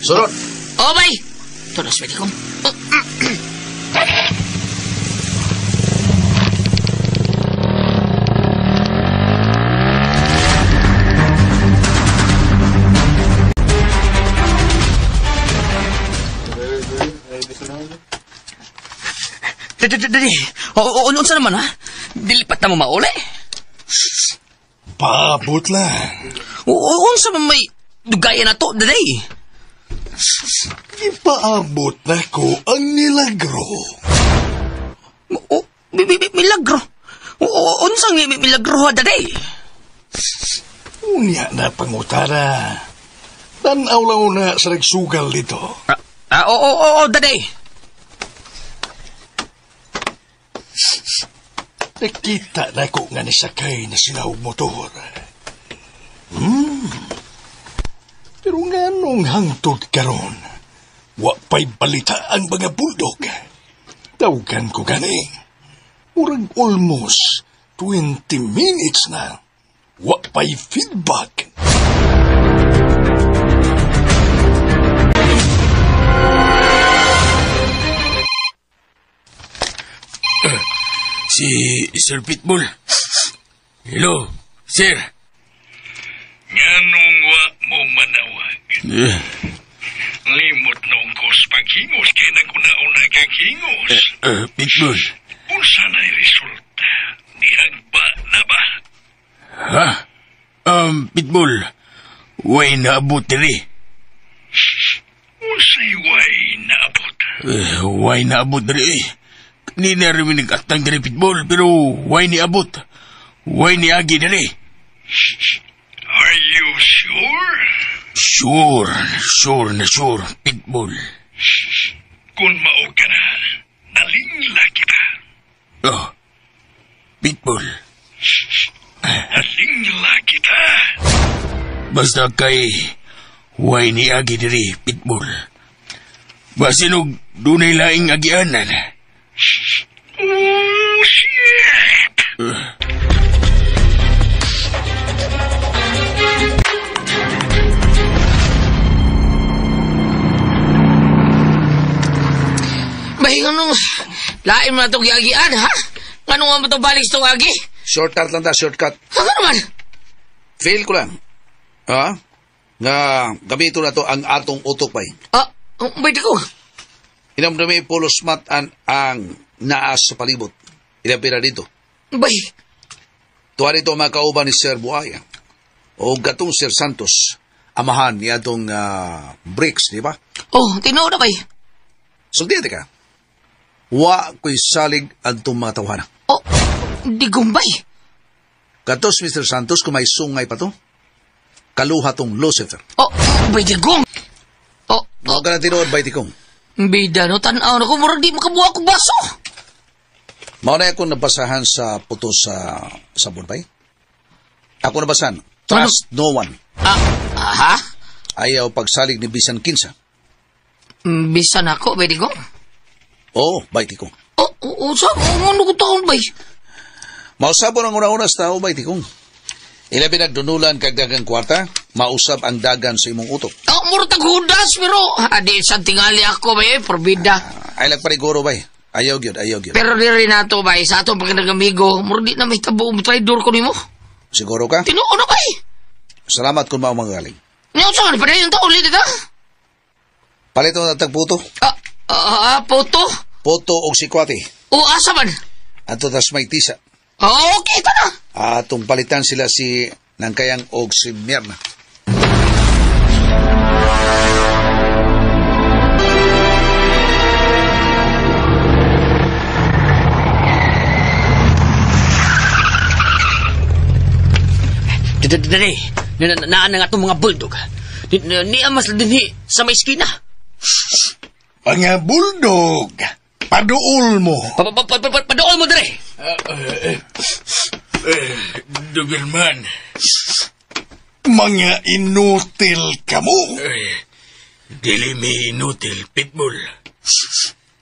Sunod. Oh, bay. Ito na, swerte ko. Dali. O, unsa naman, ha? Dili pa ta mo mauli. Paabot lang. Unsa man may dugayan na to, dali. Ipaabot na ko ang milagro. Milagro? Unsang milagro, ha, dali? Unya na pangutara. Tanaw lang una sa nagsugal dito. Oo, dali. Nakita na ko nga nisakay na sila og motor. Pero nga nung hangtod karon, wa pa'y balita ang mga bulldog. Tawagan ko gani. Murag almost 20 minutes na. Wa pa'y feedback. Si Sir Pitbull. Hello, sir. Nganong wa mo manawag? Limot nung kos paghingos kay naguna-una kang hingos. Pitbull. Unsa na'y resulta? Niagba na ba? Ha? Pitbull, way naabot diri. Unsay way naabot? Way naabot diri. Ni na rin nag-atang diri, Pitbull, pero way ni abot. Way ni agi diri. Are you sure? Sure, sure, Pitbull. Kung mao ka na, nalingla kita. Oh, Pitbull. Nalingla kita. Basta kay way ni agi diri, Pitbull. Basinog dunay laing agianan. Oh, shit! Bay, anong lain mo na itong giagian, ha? Anong nga mo itong balik sa itong agi? Shortcut lang ta, shortcut. Ano naman? Fail ko lang. Ha? Nga, gamito na to ang atong utok, bay. Ah, bay, di ko. Inamdami pulos matan ang naas sa palibot. Ilang pira dito. Bay. Tuwa dito ang mga kauban ni Sir Buaya. O gatong Sir Santos. Amahan ni atong bricks, di ba? Oh, tinuod na, bay. So, di ka. Wa ko'y salig ang itong mga tawhana. Oh, di gumbay. Katos, Mr. Santos, kung may sungay pa to, kaluha tong Lucifer. Oh, bay, di gong. Oh, oh. Ka na tinuod, bay, tikong. Bida, no, tanaw na ko, murag di makabuha ko baso. Mao na akong nabasahan sa puto sa sabon, bay. Ako nabasahan. Trust no one. Aha? Ayaw pagsalig ni Bisan Kinsa. Bisan ako, bay, di gong? Oo, bay, tikong. Oh, sa, ano ko taon, bay? Mausabon ang una-una sa tao, bay, tikong. Ilabi nagdunulan kag dagang kwarta, mausab ang dagan sa imong utok. Oh, murag taghudas, pero adi sa tingali ako, bay, porbida. Ay lang pariguro, bay. Ayaw gyud, ayaw gyud. Pero di rin nato, bay, sa atong pagkagamigo, murag di na may tabo, traidor ko nimo. Siguro ka? Tinuo na, bay. Salamat kung mao magaling. Niyo, saan? Padayon ta ulit, ita? Palito na tagputo. Puto? Puto og sikwate. O, asa man? Ato tas may tisa. Oh, okay, ito na. Atong palitan sila si Nangkayang og si Mirna. Dali, naan na nga itong mga bulldog. Niya mas dinhi sa may eskina. Mga bulldog, paduol mo. Paduol mo, dre. Doberman. Mga inutil ka mo. Dili mi inutil, Pitbull.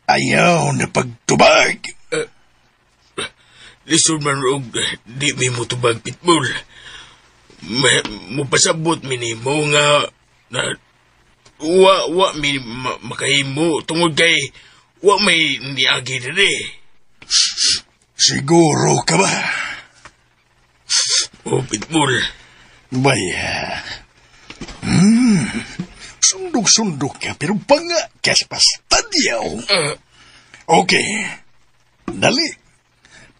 Ayaw na pagtubag. Lisod man og di mi mutubag, Pitbull. Mupasabot mi nimo nga na wa mi makahimo tungod kay wa may niagi diri. Siguro ka ba? Oh, Pitbull. Baya. Sundok-sundok ka pero panga kas pastadyaw. Okay. Dali.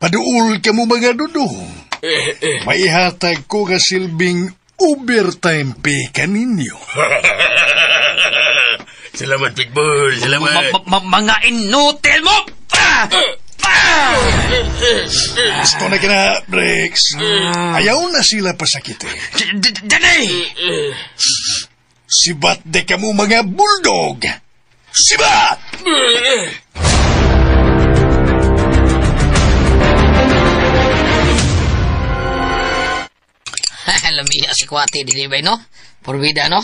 Paduol ka mo mga dudong. Maihatag ko ka silbing overtime pay kaninyo. Salamat, Pitbull. Salamat. Mga inutil mo! Gusto na ka na, Briggs. Ayaw na sila pasakit eh. Dali! Sibat de ka mo mga bulldog! Sibat! Lamiya si Kwati, di ba, no? Porbida, no?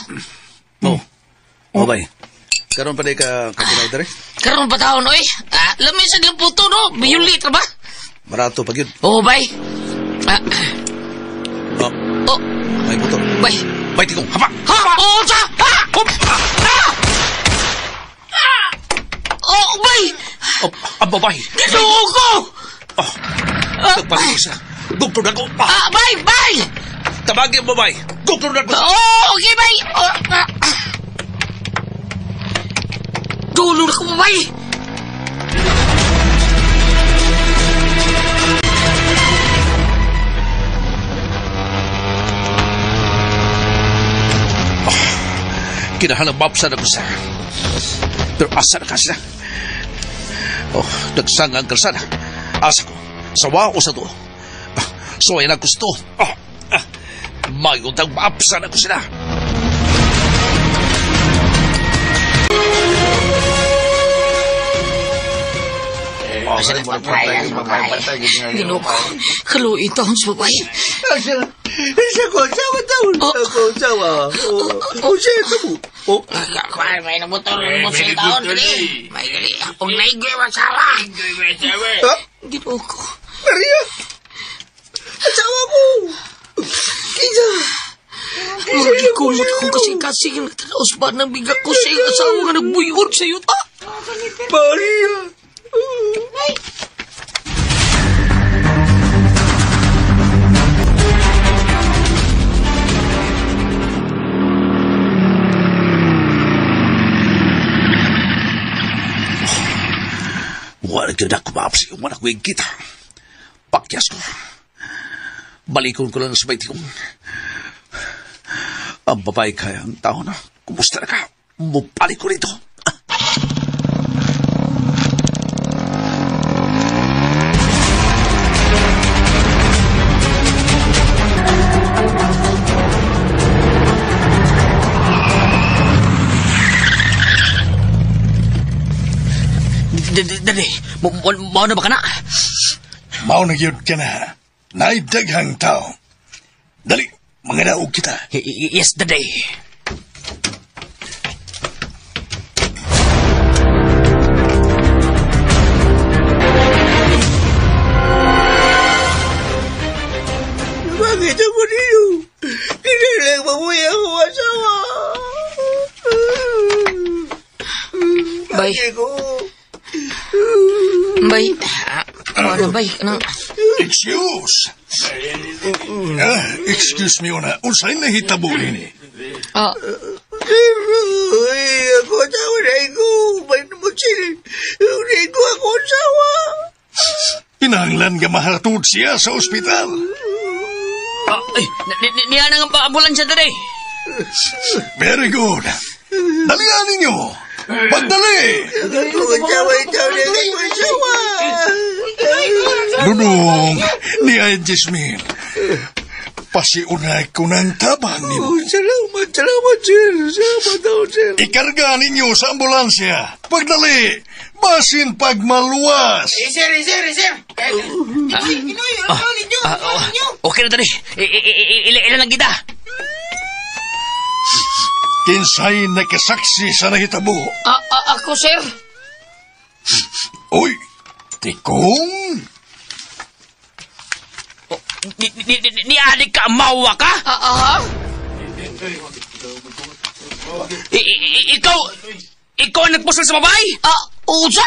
Oh. Oh, bay. Karon pa di ka kapinaw dere? Karon pa taon, oy. Lami sa diyang puto, no? Biyulit, ba? Barato pa yun. Oo, bay. Oh. Oh. May puto. Bay. Bay, tikong. Hapa! Ha! Oo, sa! Ha! Ha! Oh, bay! Oh, ang babae. Ginoo ko! Oh. Nagpalit ko siya. Doktor na ko. Ah, bay! Bay! Tabagi ang babae. Doktor na ko. Oh, okay, bay! Oh, Dulo na ko, bay! Kinahalang mapsa na ko sa. Pero asa na ka siya? Oh, nagsanga ang kalsada. Asa ko. Sawa o sa to. So ay nagusto. Oh, mayundang maapsa na ko sila. Ginoo ko. Kaluin taon sa babae. Isa ko, sawa taon. Ako, sawa. O, siya ito mo. Oh. May nabutol mo sa taon. May gali. Akong naigoy masawa. Ha? Ginoo ko. Maria! Asawa ko! Kinsa! Murag kumot kong kasing-kasing natanaos ba ng biga ko sa iyong asawa nga nagbuyon sa iyo, ta? Maria! Wala gyud ako maapsi, wala ko kita. Pakyas ko. Balikon ko lang sa bayti kong. Ang babae kaya ang tao na. Kumusta na ka? Mupalik ko rito. Dali, mao na ba ka na? Mao na gyud ka na. Naay daghang tao. Dali, mga daog kita. Yes, dali. Bakit ako niyo? Kinalang mabuhay ako asawa. Bay. Bay. Wala, bay. Anong... Excuse. Excuse me, una. Unsay nahitabo nini? Sir, ako asawa na ko. May namusil. Hindi ko ako asawa. Kinahanglan nga mahatod siya sa ospital. Ay, niya na nga ambulansya dali. Very good. Dalian ninyo. Pagdali! Dudong, ni ay Jasmine. Pasiunay ko ng tabang nimo. Salamat, salamat, sir. Salamat daw, sir. Ikarga ninyo sa ambulansya. Pagdali! Basin pagmaluwas! Sir, sir, sir. Okay na, dali. Ilan lang kita. Kinsay nakasaksi sa nahitabo. Ako, sir. Uy, tikong. Ni-adik ka, mawa ka? Aha? Ikaw ang nagpusil sa babae? Unsa?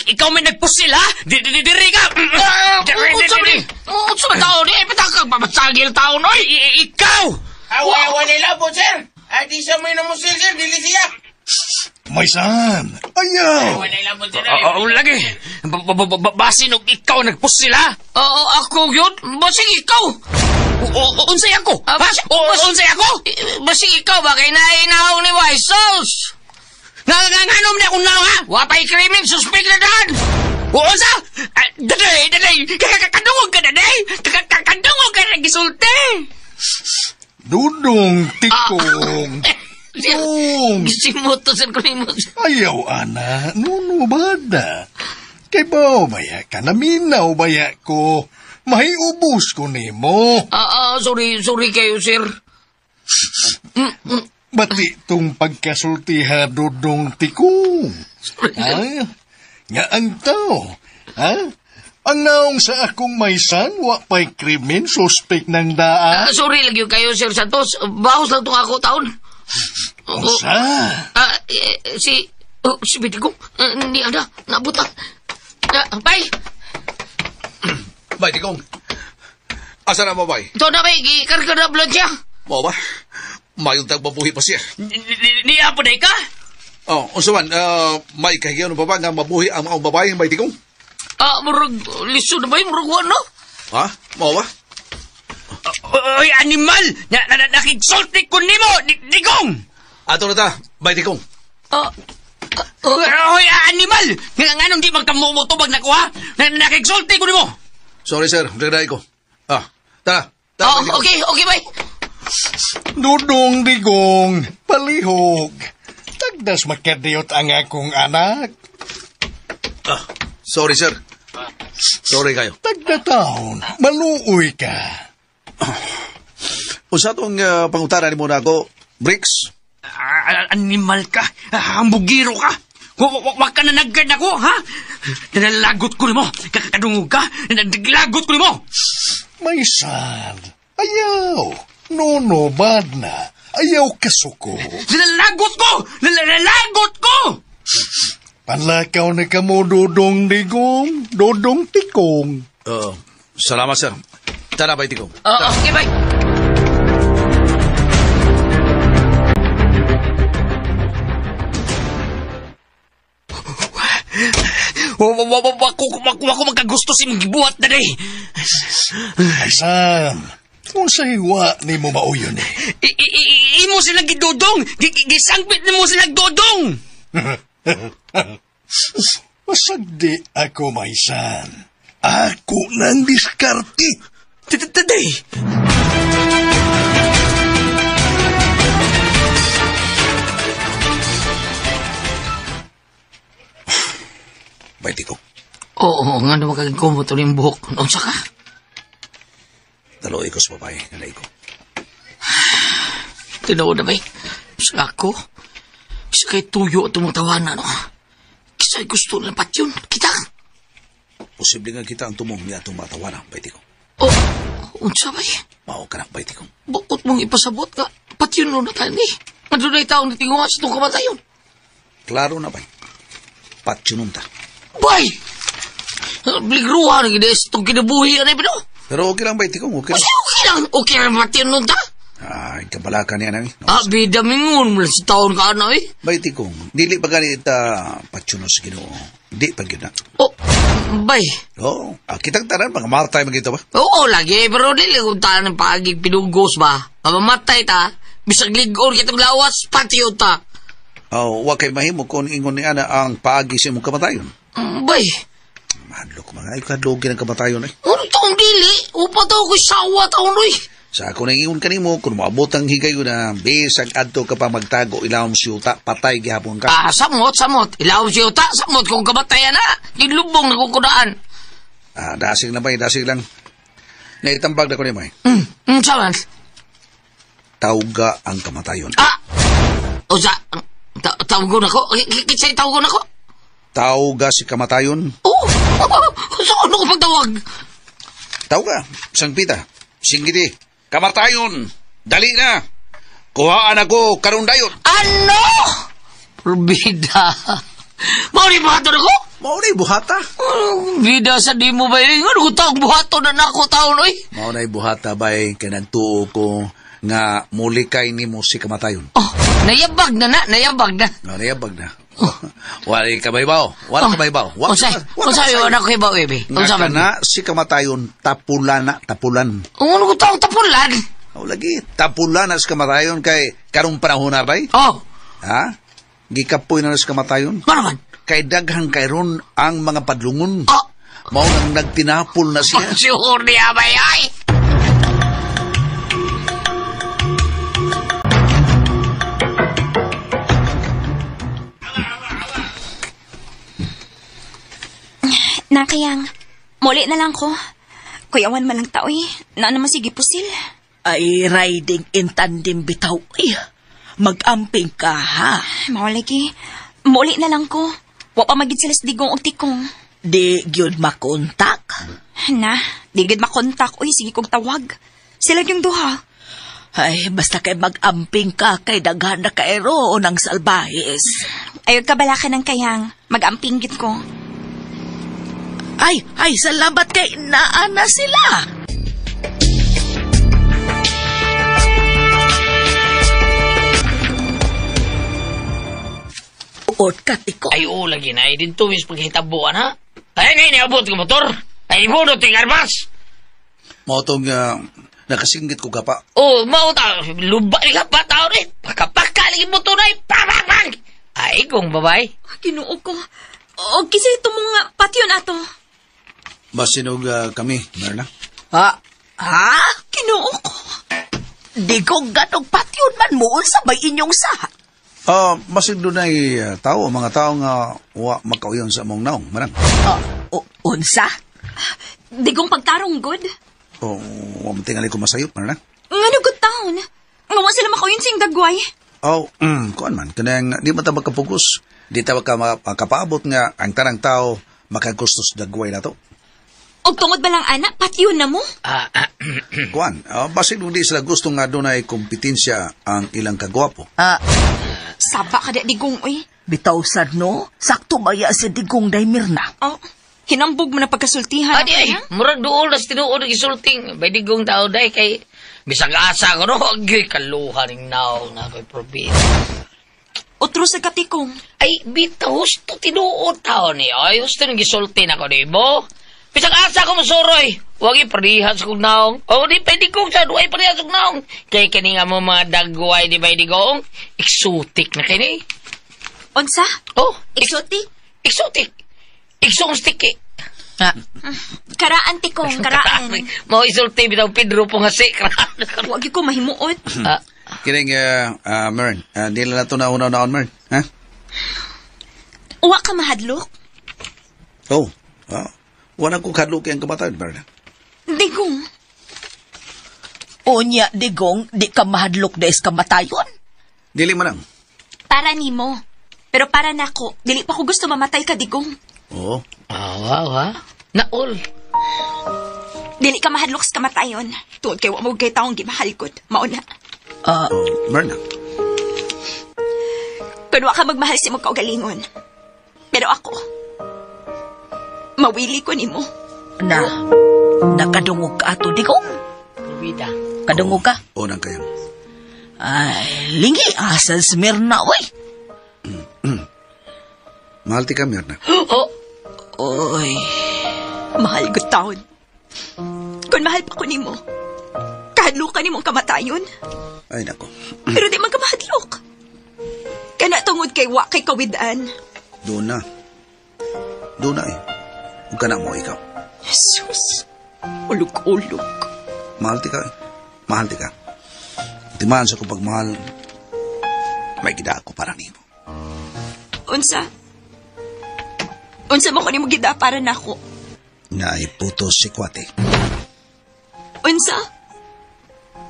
Ikaw may nagpusil, ha? Diri ka! Unsa ba ni? Unsa ba tao ni? Ay, patakang pamasagil tao, noy! Ikaw! Awa nila po, sir. Di siya may namusil, sir. Dili siya. May saan? Ayaw! Oo, lagi. Basin og ikaw nagpusil, ha? Oo, ako yun. Basing ikaw. Unsay ako? Unsay ako? Basing ikaw ba? Kay nainaw ni White Sauce. Nganom na akong naw, ha? Wapay krimen, suspect na daan! Unsa? Daday, daday! Kadungog ka, daday! Kadungog ka na gisulti! Dudong, tikong! Dong! Gisimuto, sir, kunimo. Ayaw, ana. Nuno, bada. Kay bao baya ka, naminaw baya ko. Mahiubos ko nimo. Sorry, sorry kayo, sir. Bati tong pagkasultiha, Dudong, tikong. Ay, nga ang tao. Ha? Ang naong sa akong maisan, wa pa'y krimen, suspek ng daan. Sorry lagi kayo, Sir Santos. Bahos lang itong ako taon. Unsa? Si Bitigong, ni Ana, nabuta. Bye! Bay, Tikong. Asa na mo, bay? Ito na, bay. Gikarga na blood siya. Mo ba? Mayong tagbabuhi pa siya. Niya po na ka? Oh, unsa man, may kahigayon pa ba nga mabuhi ang maong babae, bay, Tikong? Murag, lisod na ba yun? Murag wano? Ha? Mo ba? Oy, animal! Nakigsulti ko nimo, Digong! Ato na ta, bay, Tikong. Oy, animal! Nganong di magkamumutubag na ko, ha? Nakigsulti ko nimo! Sorry, sir. Nagdaday ko. Tara. Tara, okay, okay, bay. Dudong Digong, palihog. Tagdas makadiyot ang akong anak. Sorry, sir. Sorry kayo. Tagda taon, maluoy ka. Unsa tong pangutana nimo na ako, Bricks? Animal ka. Hambugiro ka. Wa ka na nagad ako, ha? Nalagot ko nimo. Kakadungog ka. Naglagot ko nimo. May sad. Ayaw. No, no, bad na. Ayaw kasuko. Nalagot ko! Nalagot ko! Panlakaw na ka mo, Dudong Digong, Dudong Tikong. Salamat, sir. Tara, bay, Tikong. Okay, bye. Wako magkagusto si mong gibuhat na day. Ay, Sam, kung sa hiwa ni mo mauyon eh. Imo silang gidudong! Gisangpit ni mo silang dodong! Masagdi ako, maisan. Ako nang diskarte. Taday! Bay, Tikong. Oo, nga naman kaging kumuto yung buhok. Unsa ka? Daloy ko sa babae, nalay ko. Tinuod na, bay. Sa ako, isa kay tuyo at tumatawanan, no? Kisa'y gusto na pat yun. Kita! Posible nga kita ang tumong niya itong matawanan, bay, Tikong. Oh, unsa, bay? Mao ka na, bay, Tikong. Bukot mong ipasabot ka. Pat yun no na tayo, eh. Madunay taong natingunga sa itong kamatayon. Klaro na, bay. Patyunon ta. Bay! Bligruha na gina itong kinabuhi, ano, pero? Pero okay lang, bay, Tikong. Okay lang. Okay lang. Okay lang, pat yun nun ta. Ay, kabalaka niya nami. Bida mingon mula sa taon ka na, eh. Bay, Tikong, dili pa ganit patsyuno sa Ginoo. Di pa gyud na. Oh, bay. Oo, kitang tanan, mga martay magito ba? Oo, lagi. Pero dili kung tanan ng pagig pinugos ba? Mamamatay ta. Bisag ligon kitong lawas, pati yun ta. Oh, wa kay mahimo kung ingon ni ana ang paagi sa imong kamatayon. Bay. Mahadlok mga ay kadlogi ng kamatayon eh. Ano taong dili? Upa daw ko'y sawa taon, oy. Sa ako nang ingon kanimo, kung moabot ang higayon na bisag adto ka pa magtago ilawom siyuta, patay gihapon ka. Samot, samot. Ilawom siyuta, samot kung kamatayan na. Gilubong na kukudaan. Dasig na ba, dasig lang. Naitambag na ko ni May. Saman. Tawga ang kamatayon. Usa, tawgon ako? Kisa'y tawgon ako? Tawga si kamatayon? Oo! So ano ko pagtawag? Tao ka, sangpita. Singgiti, kamatayon. Dali na. Kuhaan ako karong dayon. Ano? Bida. Mao ni buhaton ako? Mao ni buhata. Bida sa di mo ba? Ano ko taong buhaton na nako taon, oy? Mao na buhata bay kay nagtuo ko nga mulikay nimo si kamatayon. Oh, nayabag na na, nayabag na. No, nayabag na. Wala ka baybaw. Wala ka baybaw. Unsay? Unsay wala ko ibaw, ebe? Nga Unsa man? kana si kamatayon tapula na, tapulan. Ano ko taong tapulan? O lagi, tapulan na si kamatayon kay karong panahon na bay. Oh. Ha? Gikapoy na si kamatayon. Ano man? Kay daghang kayron ang mga padlungon. Oh. Mao nang nagtinapol na siya. Sure niya bay ay. Nakayang, muli na lang ko. Kuyawan man lang tao eh. Na naman sige pusil. Ay, riding in tandem bitaw eh. Mag-amping ka ha. Mao lagi. Muli na lang ko. Wa pa magid sila sa digong og tikong. Di gyud makontak. Na, di gyud makontak. Uy, sige kong tawag. Sila yung duha. Ay, basta kay mag-amping ka kay daghan na kaero ng salbahis. Ayaw kabalakan ng kayang. Mag-amping gid ko. Ay, ay, salamat kay naa na sila. Uot ka, tiko. Ay, oo, lagi na. Ay, dito mis paghitabuan, ha? Ay, ngayon, niabot ko motor. Ay, ibunot yung arbas. Mao tong nakasinggit ko ka pa. Oh, mao ta. Luba ni ka pa, tao ni. Pakapaka, lagi motor na. Pang, pang, pang. Ay, kung babae. Kinuo ko. O, kasi ito mong patyon ato. Basinog kami, Merna. Ha? Ha? Kinuo ko. Di ko ganong patyon man mo sa may inyong sa. Basig doon ay tao, mga tao nga wa makauyon sa among naong, manang. Unsa? Digong pagtarong, good. O, wa man tingali ko masayop, manang. Ngano good taon? Nga wa sila makauyon sing dagway. Oh, kuan man, kanang di man ta makapugos. Di ta makapaabot nga ang tanang tao makagustos dagway na to. Og tungod ba lang ana, patyon na mo? Kuan, basig doon di sila gusto nga doon ay kompetensya ang ilang kagwapo. Saba ka da digong, uy. Bitaw sad no, sakto baya si Digong day Mirna. Oh, hinambog mo na pagkasultihan. Adi ay, murag duol na tinuod ang isulting. Bay digong tao day kay bisag asa ko no, agyoy kaluha ning naong na ko'y probinsya. Otro sa katikong. Ay, bitaw, husto tinuod tao ni. Ay, husto nang gisulti na ko ni mo. Bisag asa ko masuroy. Huwag iparihas kong naong. O, di pwede kong sa duay parihas kong naong. Kaya kini nga mo mga dagway di ba digong? Exotic na kini. Unsa? Oh, exotic? Exotic. Exotic eh. Ha? Karaan, tikong, karaan. Mao isulti bitaw Pedro po nga si. Huwag ko mahimuot. Kining, Mern, di lang na ito na una-unaon, Mern. Ha? Uwa ka mahadlok? Oh, wala ko kadlok ang kabataan, Mern. Digong. Unya, Digong, di ka mahadlok des kamatayon? Dili man lang. Para nimo. Pero para nako, dili pa ko gusto mamatay ka, Digong. Oo. Wow, ha? Naol. Dili ka mahadlok sa kamatayon. Tungod kay wa mo kay taong gimahal gud. Mao na. Myrna. Kun wa ka magmahal sa imong kaugalingon. Pero ako, mawili ko nimo. Na, nakadungog ka ato, Digong. Bida. Kadungog ka? Oo, nang kayang. Ay, lingi, asa si Mirna, oy. Mahal ti ka, Mirna. Oh. Oy. Mahal gud taon. Kun mahal pa ko nimo, kahadlok ka nimong kamatayon. Ay, nako. Pero di man ka mahadlok. Kana tungod kay wa kay kawidan. Doon na. Doon na eh. Huwag ka na mo ikaw. Jesus. Ulog-ulog. Mahal ti ka eh. Mahal ti ka. Timaan sa kong pagmahal, may gida ako para nimo. Unsa? Unsa mo ko nimo gida para nako? Naiputo si Kwate. Unsa?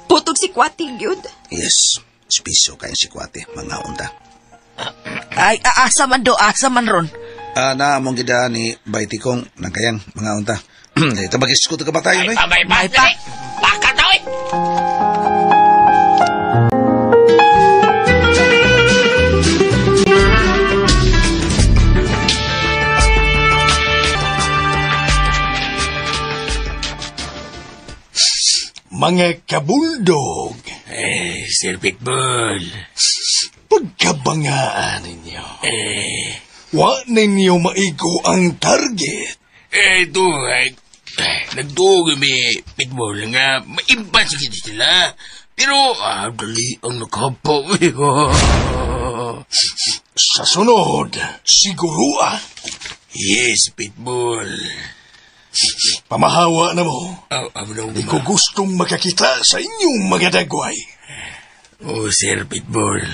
Putog si Kwate, gyud. Yes. Spiso kayo si Kwate, mga unta. Ay, asa man do, asa man ron. Na, mong gida ni Baitikong, nagkayang, mga unta. Ito mag-isko ka ba tayo, Ay, eh? pabay pa. Baka tao eh. Mga kabuldog. Eh, Sir Pitbull. Pagkabangaan ninyo. Eh, Wa ninyo maigo ang target. eh, ito, ay, nagtuog mi Pitbull nga, maimpan sa kita sila. Pero, dali ang nakapaw. Sa sunod, siguro ah. Yes, Pitbull. Pamahawa na mo. Oh, oh, Di ko gustong makakita sa inyong mga dagway. Oh, Sir Pitbull.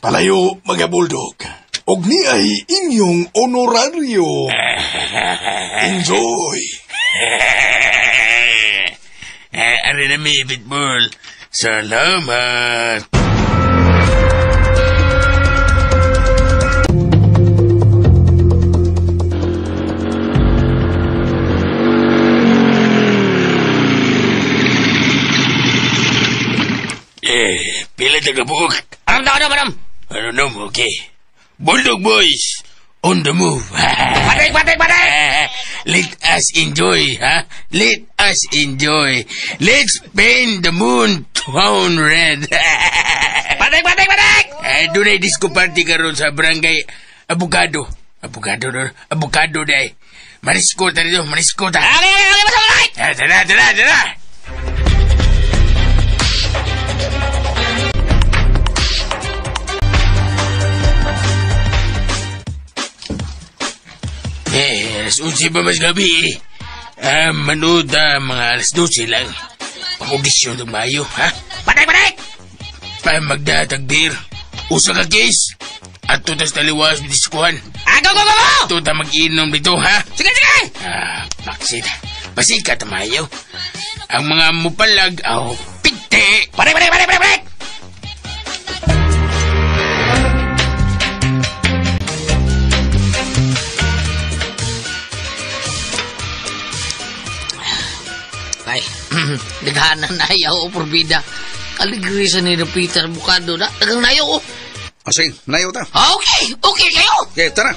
Palayo, mga bulldog. Og ni ay inyong honoraryo. Enjoy! Eh, ari na mi, Pitbull. Salamat. Eh, pila ta ka buok? Aram daw, aram, aram. Ano no, okay. Bulldog Boys, on the move. Patik, patik, patik! Let us enjoy, ha? Let us enjoy. Let's paint the moon town red. Patik, patik, patik! Eh, doon ay disco party karon sa barangay Abogado. Abogado doon. Abogado day. Marisko ta dito, marisko ta. Okay, okay, okay, basta, okay! Eh, tara, tara, tara. Eh, alas 11 pa mas gabi eh. Ah, manood mga alas 12 lang. Pang-audisyon itong mayo, ha? Patik, patik! Pa magdatag beer. Usa ka case. At tutas taliwas diskuhan. Ah, go, go, go, go! Tuta mag-inom dito, ha? Sige, sige! Ah, baksit. Basikat mayo. Ang mga mupalag, aw, pite. Patik, patik, patik, patik, patik! Ay, naghanan na ayaw o porbida. Kaligri sa ni Peter Bukado na. Dagang nayo o. O sige, nayo ta. Okay, okay kayo! Okay, tara.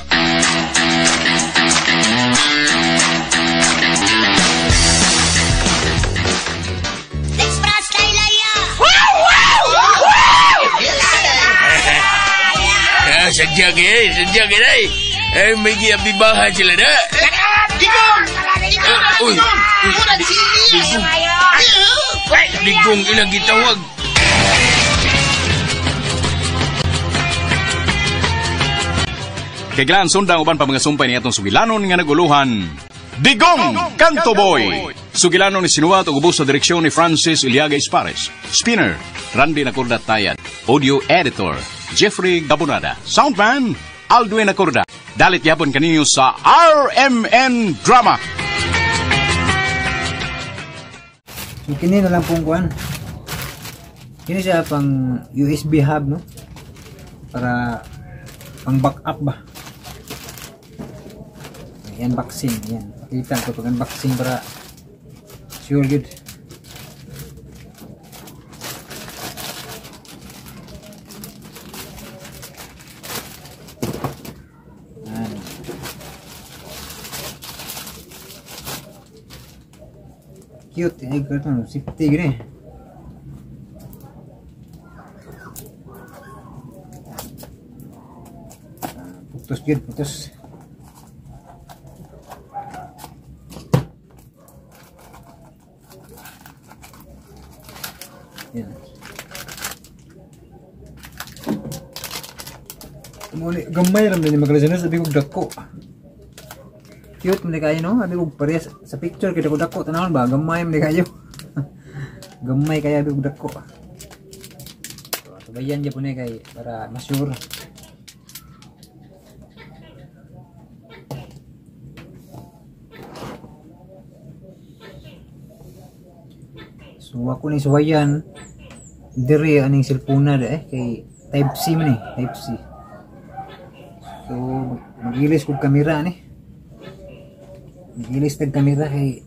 Ah, sadya kayo, eh, sadya kayo eh. Eh, may giabibahan sila na. Digong! Ah, uy, uy, digong. Digong ilang gitawag. Kay Glan, sundang uban pa mga sumpay ni atong sugilanon nga naguluhan. Digong Kanto Boy! Sugilanon ni sinuwat ug ubos sa direksyon ni Francis Iliaga Espares. Spinner, Randy Nacorda Tayad. Audio Editor, Jeffrey Gabonada. Soundman, Aldwin Nacorda. Dalit yapon kaninyo sa RMN Drama. So kini na lang pong kuan. Kini siya pang USB hub, no? Para pang backup ba. I-unboxing, yan. Pakita ko pag unboxing para sure good. Yan. Cute, eh, karton, safety gini. Putos gid, putos. Yan. Muli, gamay ram din magalasan sabi ko dako. Cute man kayo no, sabi ko parehas sa picture kay dako dako tanawon ba gamay man kayo. Gamay kaya sabi ko dako. So, tubayan gyud po ni kay para mas sure. So ako ni suwayan diri aning cellphone na kay type C man type C. So magilis kog kamera ni. Gilis tag kamera kay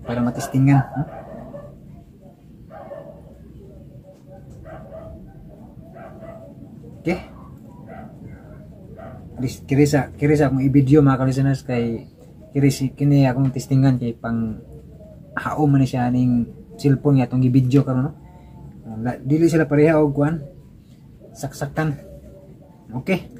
para matistingan, no? Okay. Kiri sa akong i-video, mga ka-listeners, kay kiri si kini akong testingan kay pang haom man ni siya ning cellphone nga atong gi-video karon, no. Dili sila pareha og kuan, saksakan. Okay.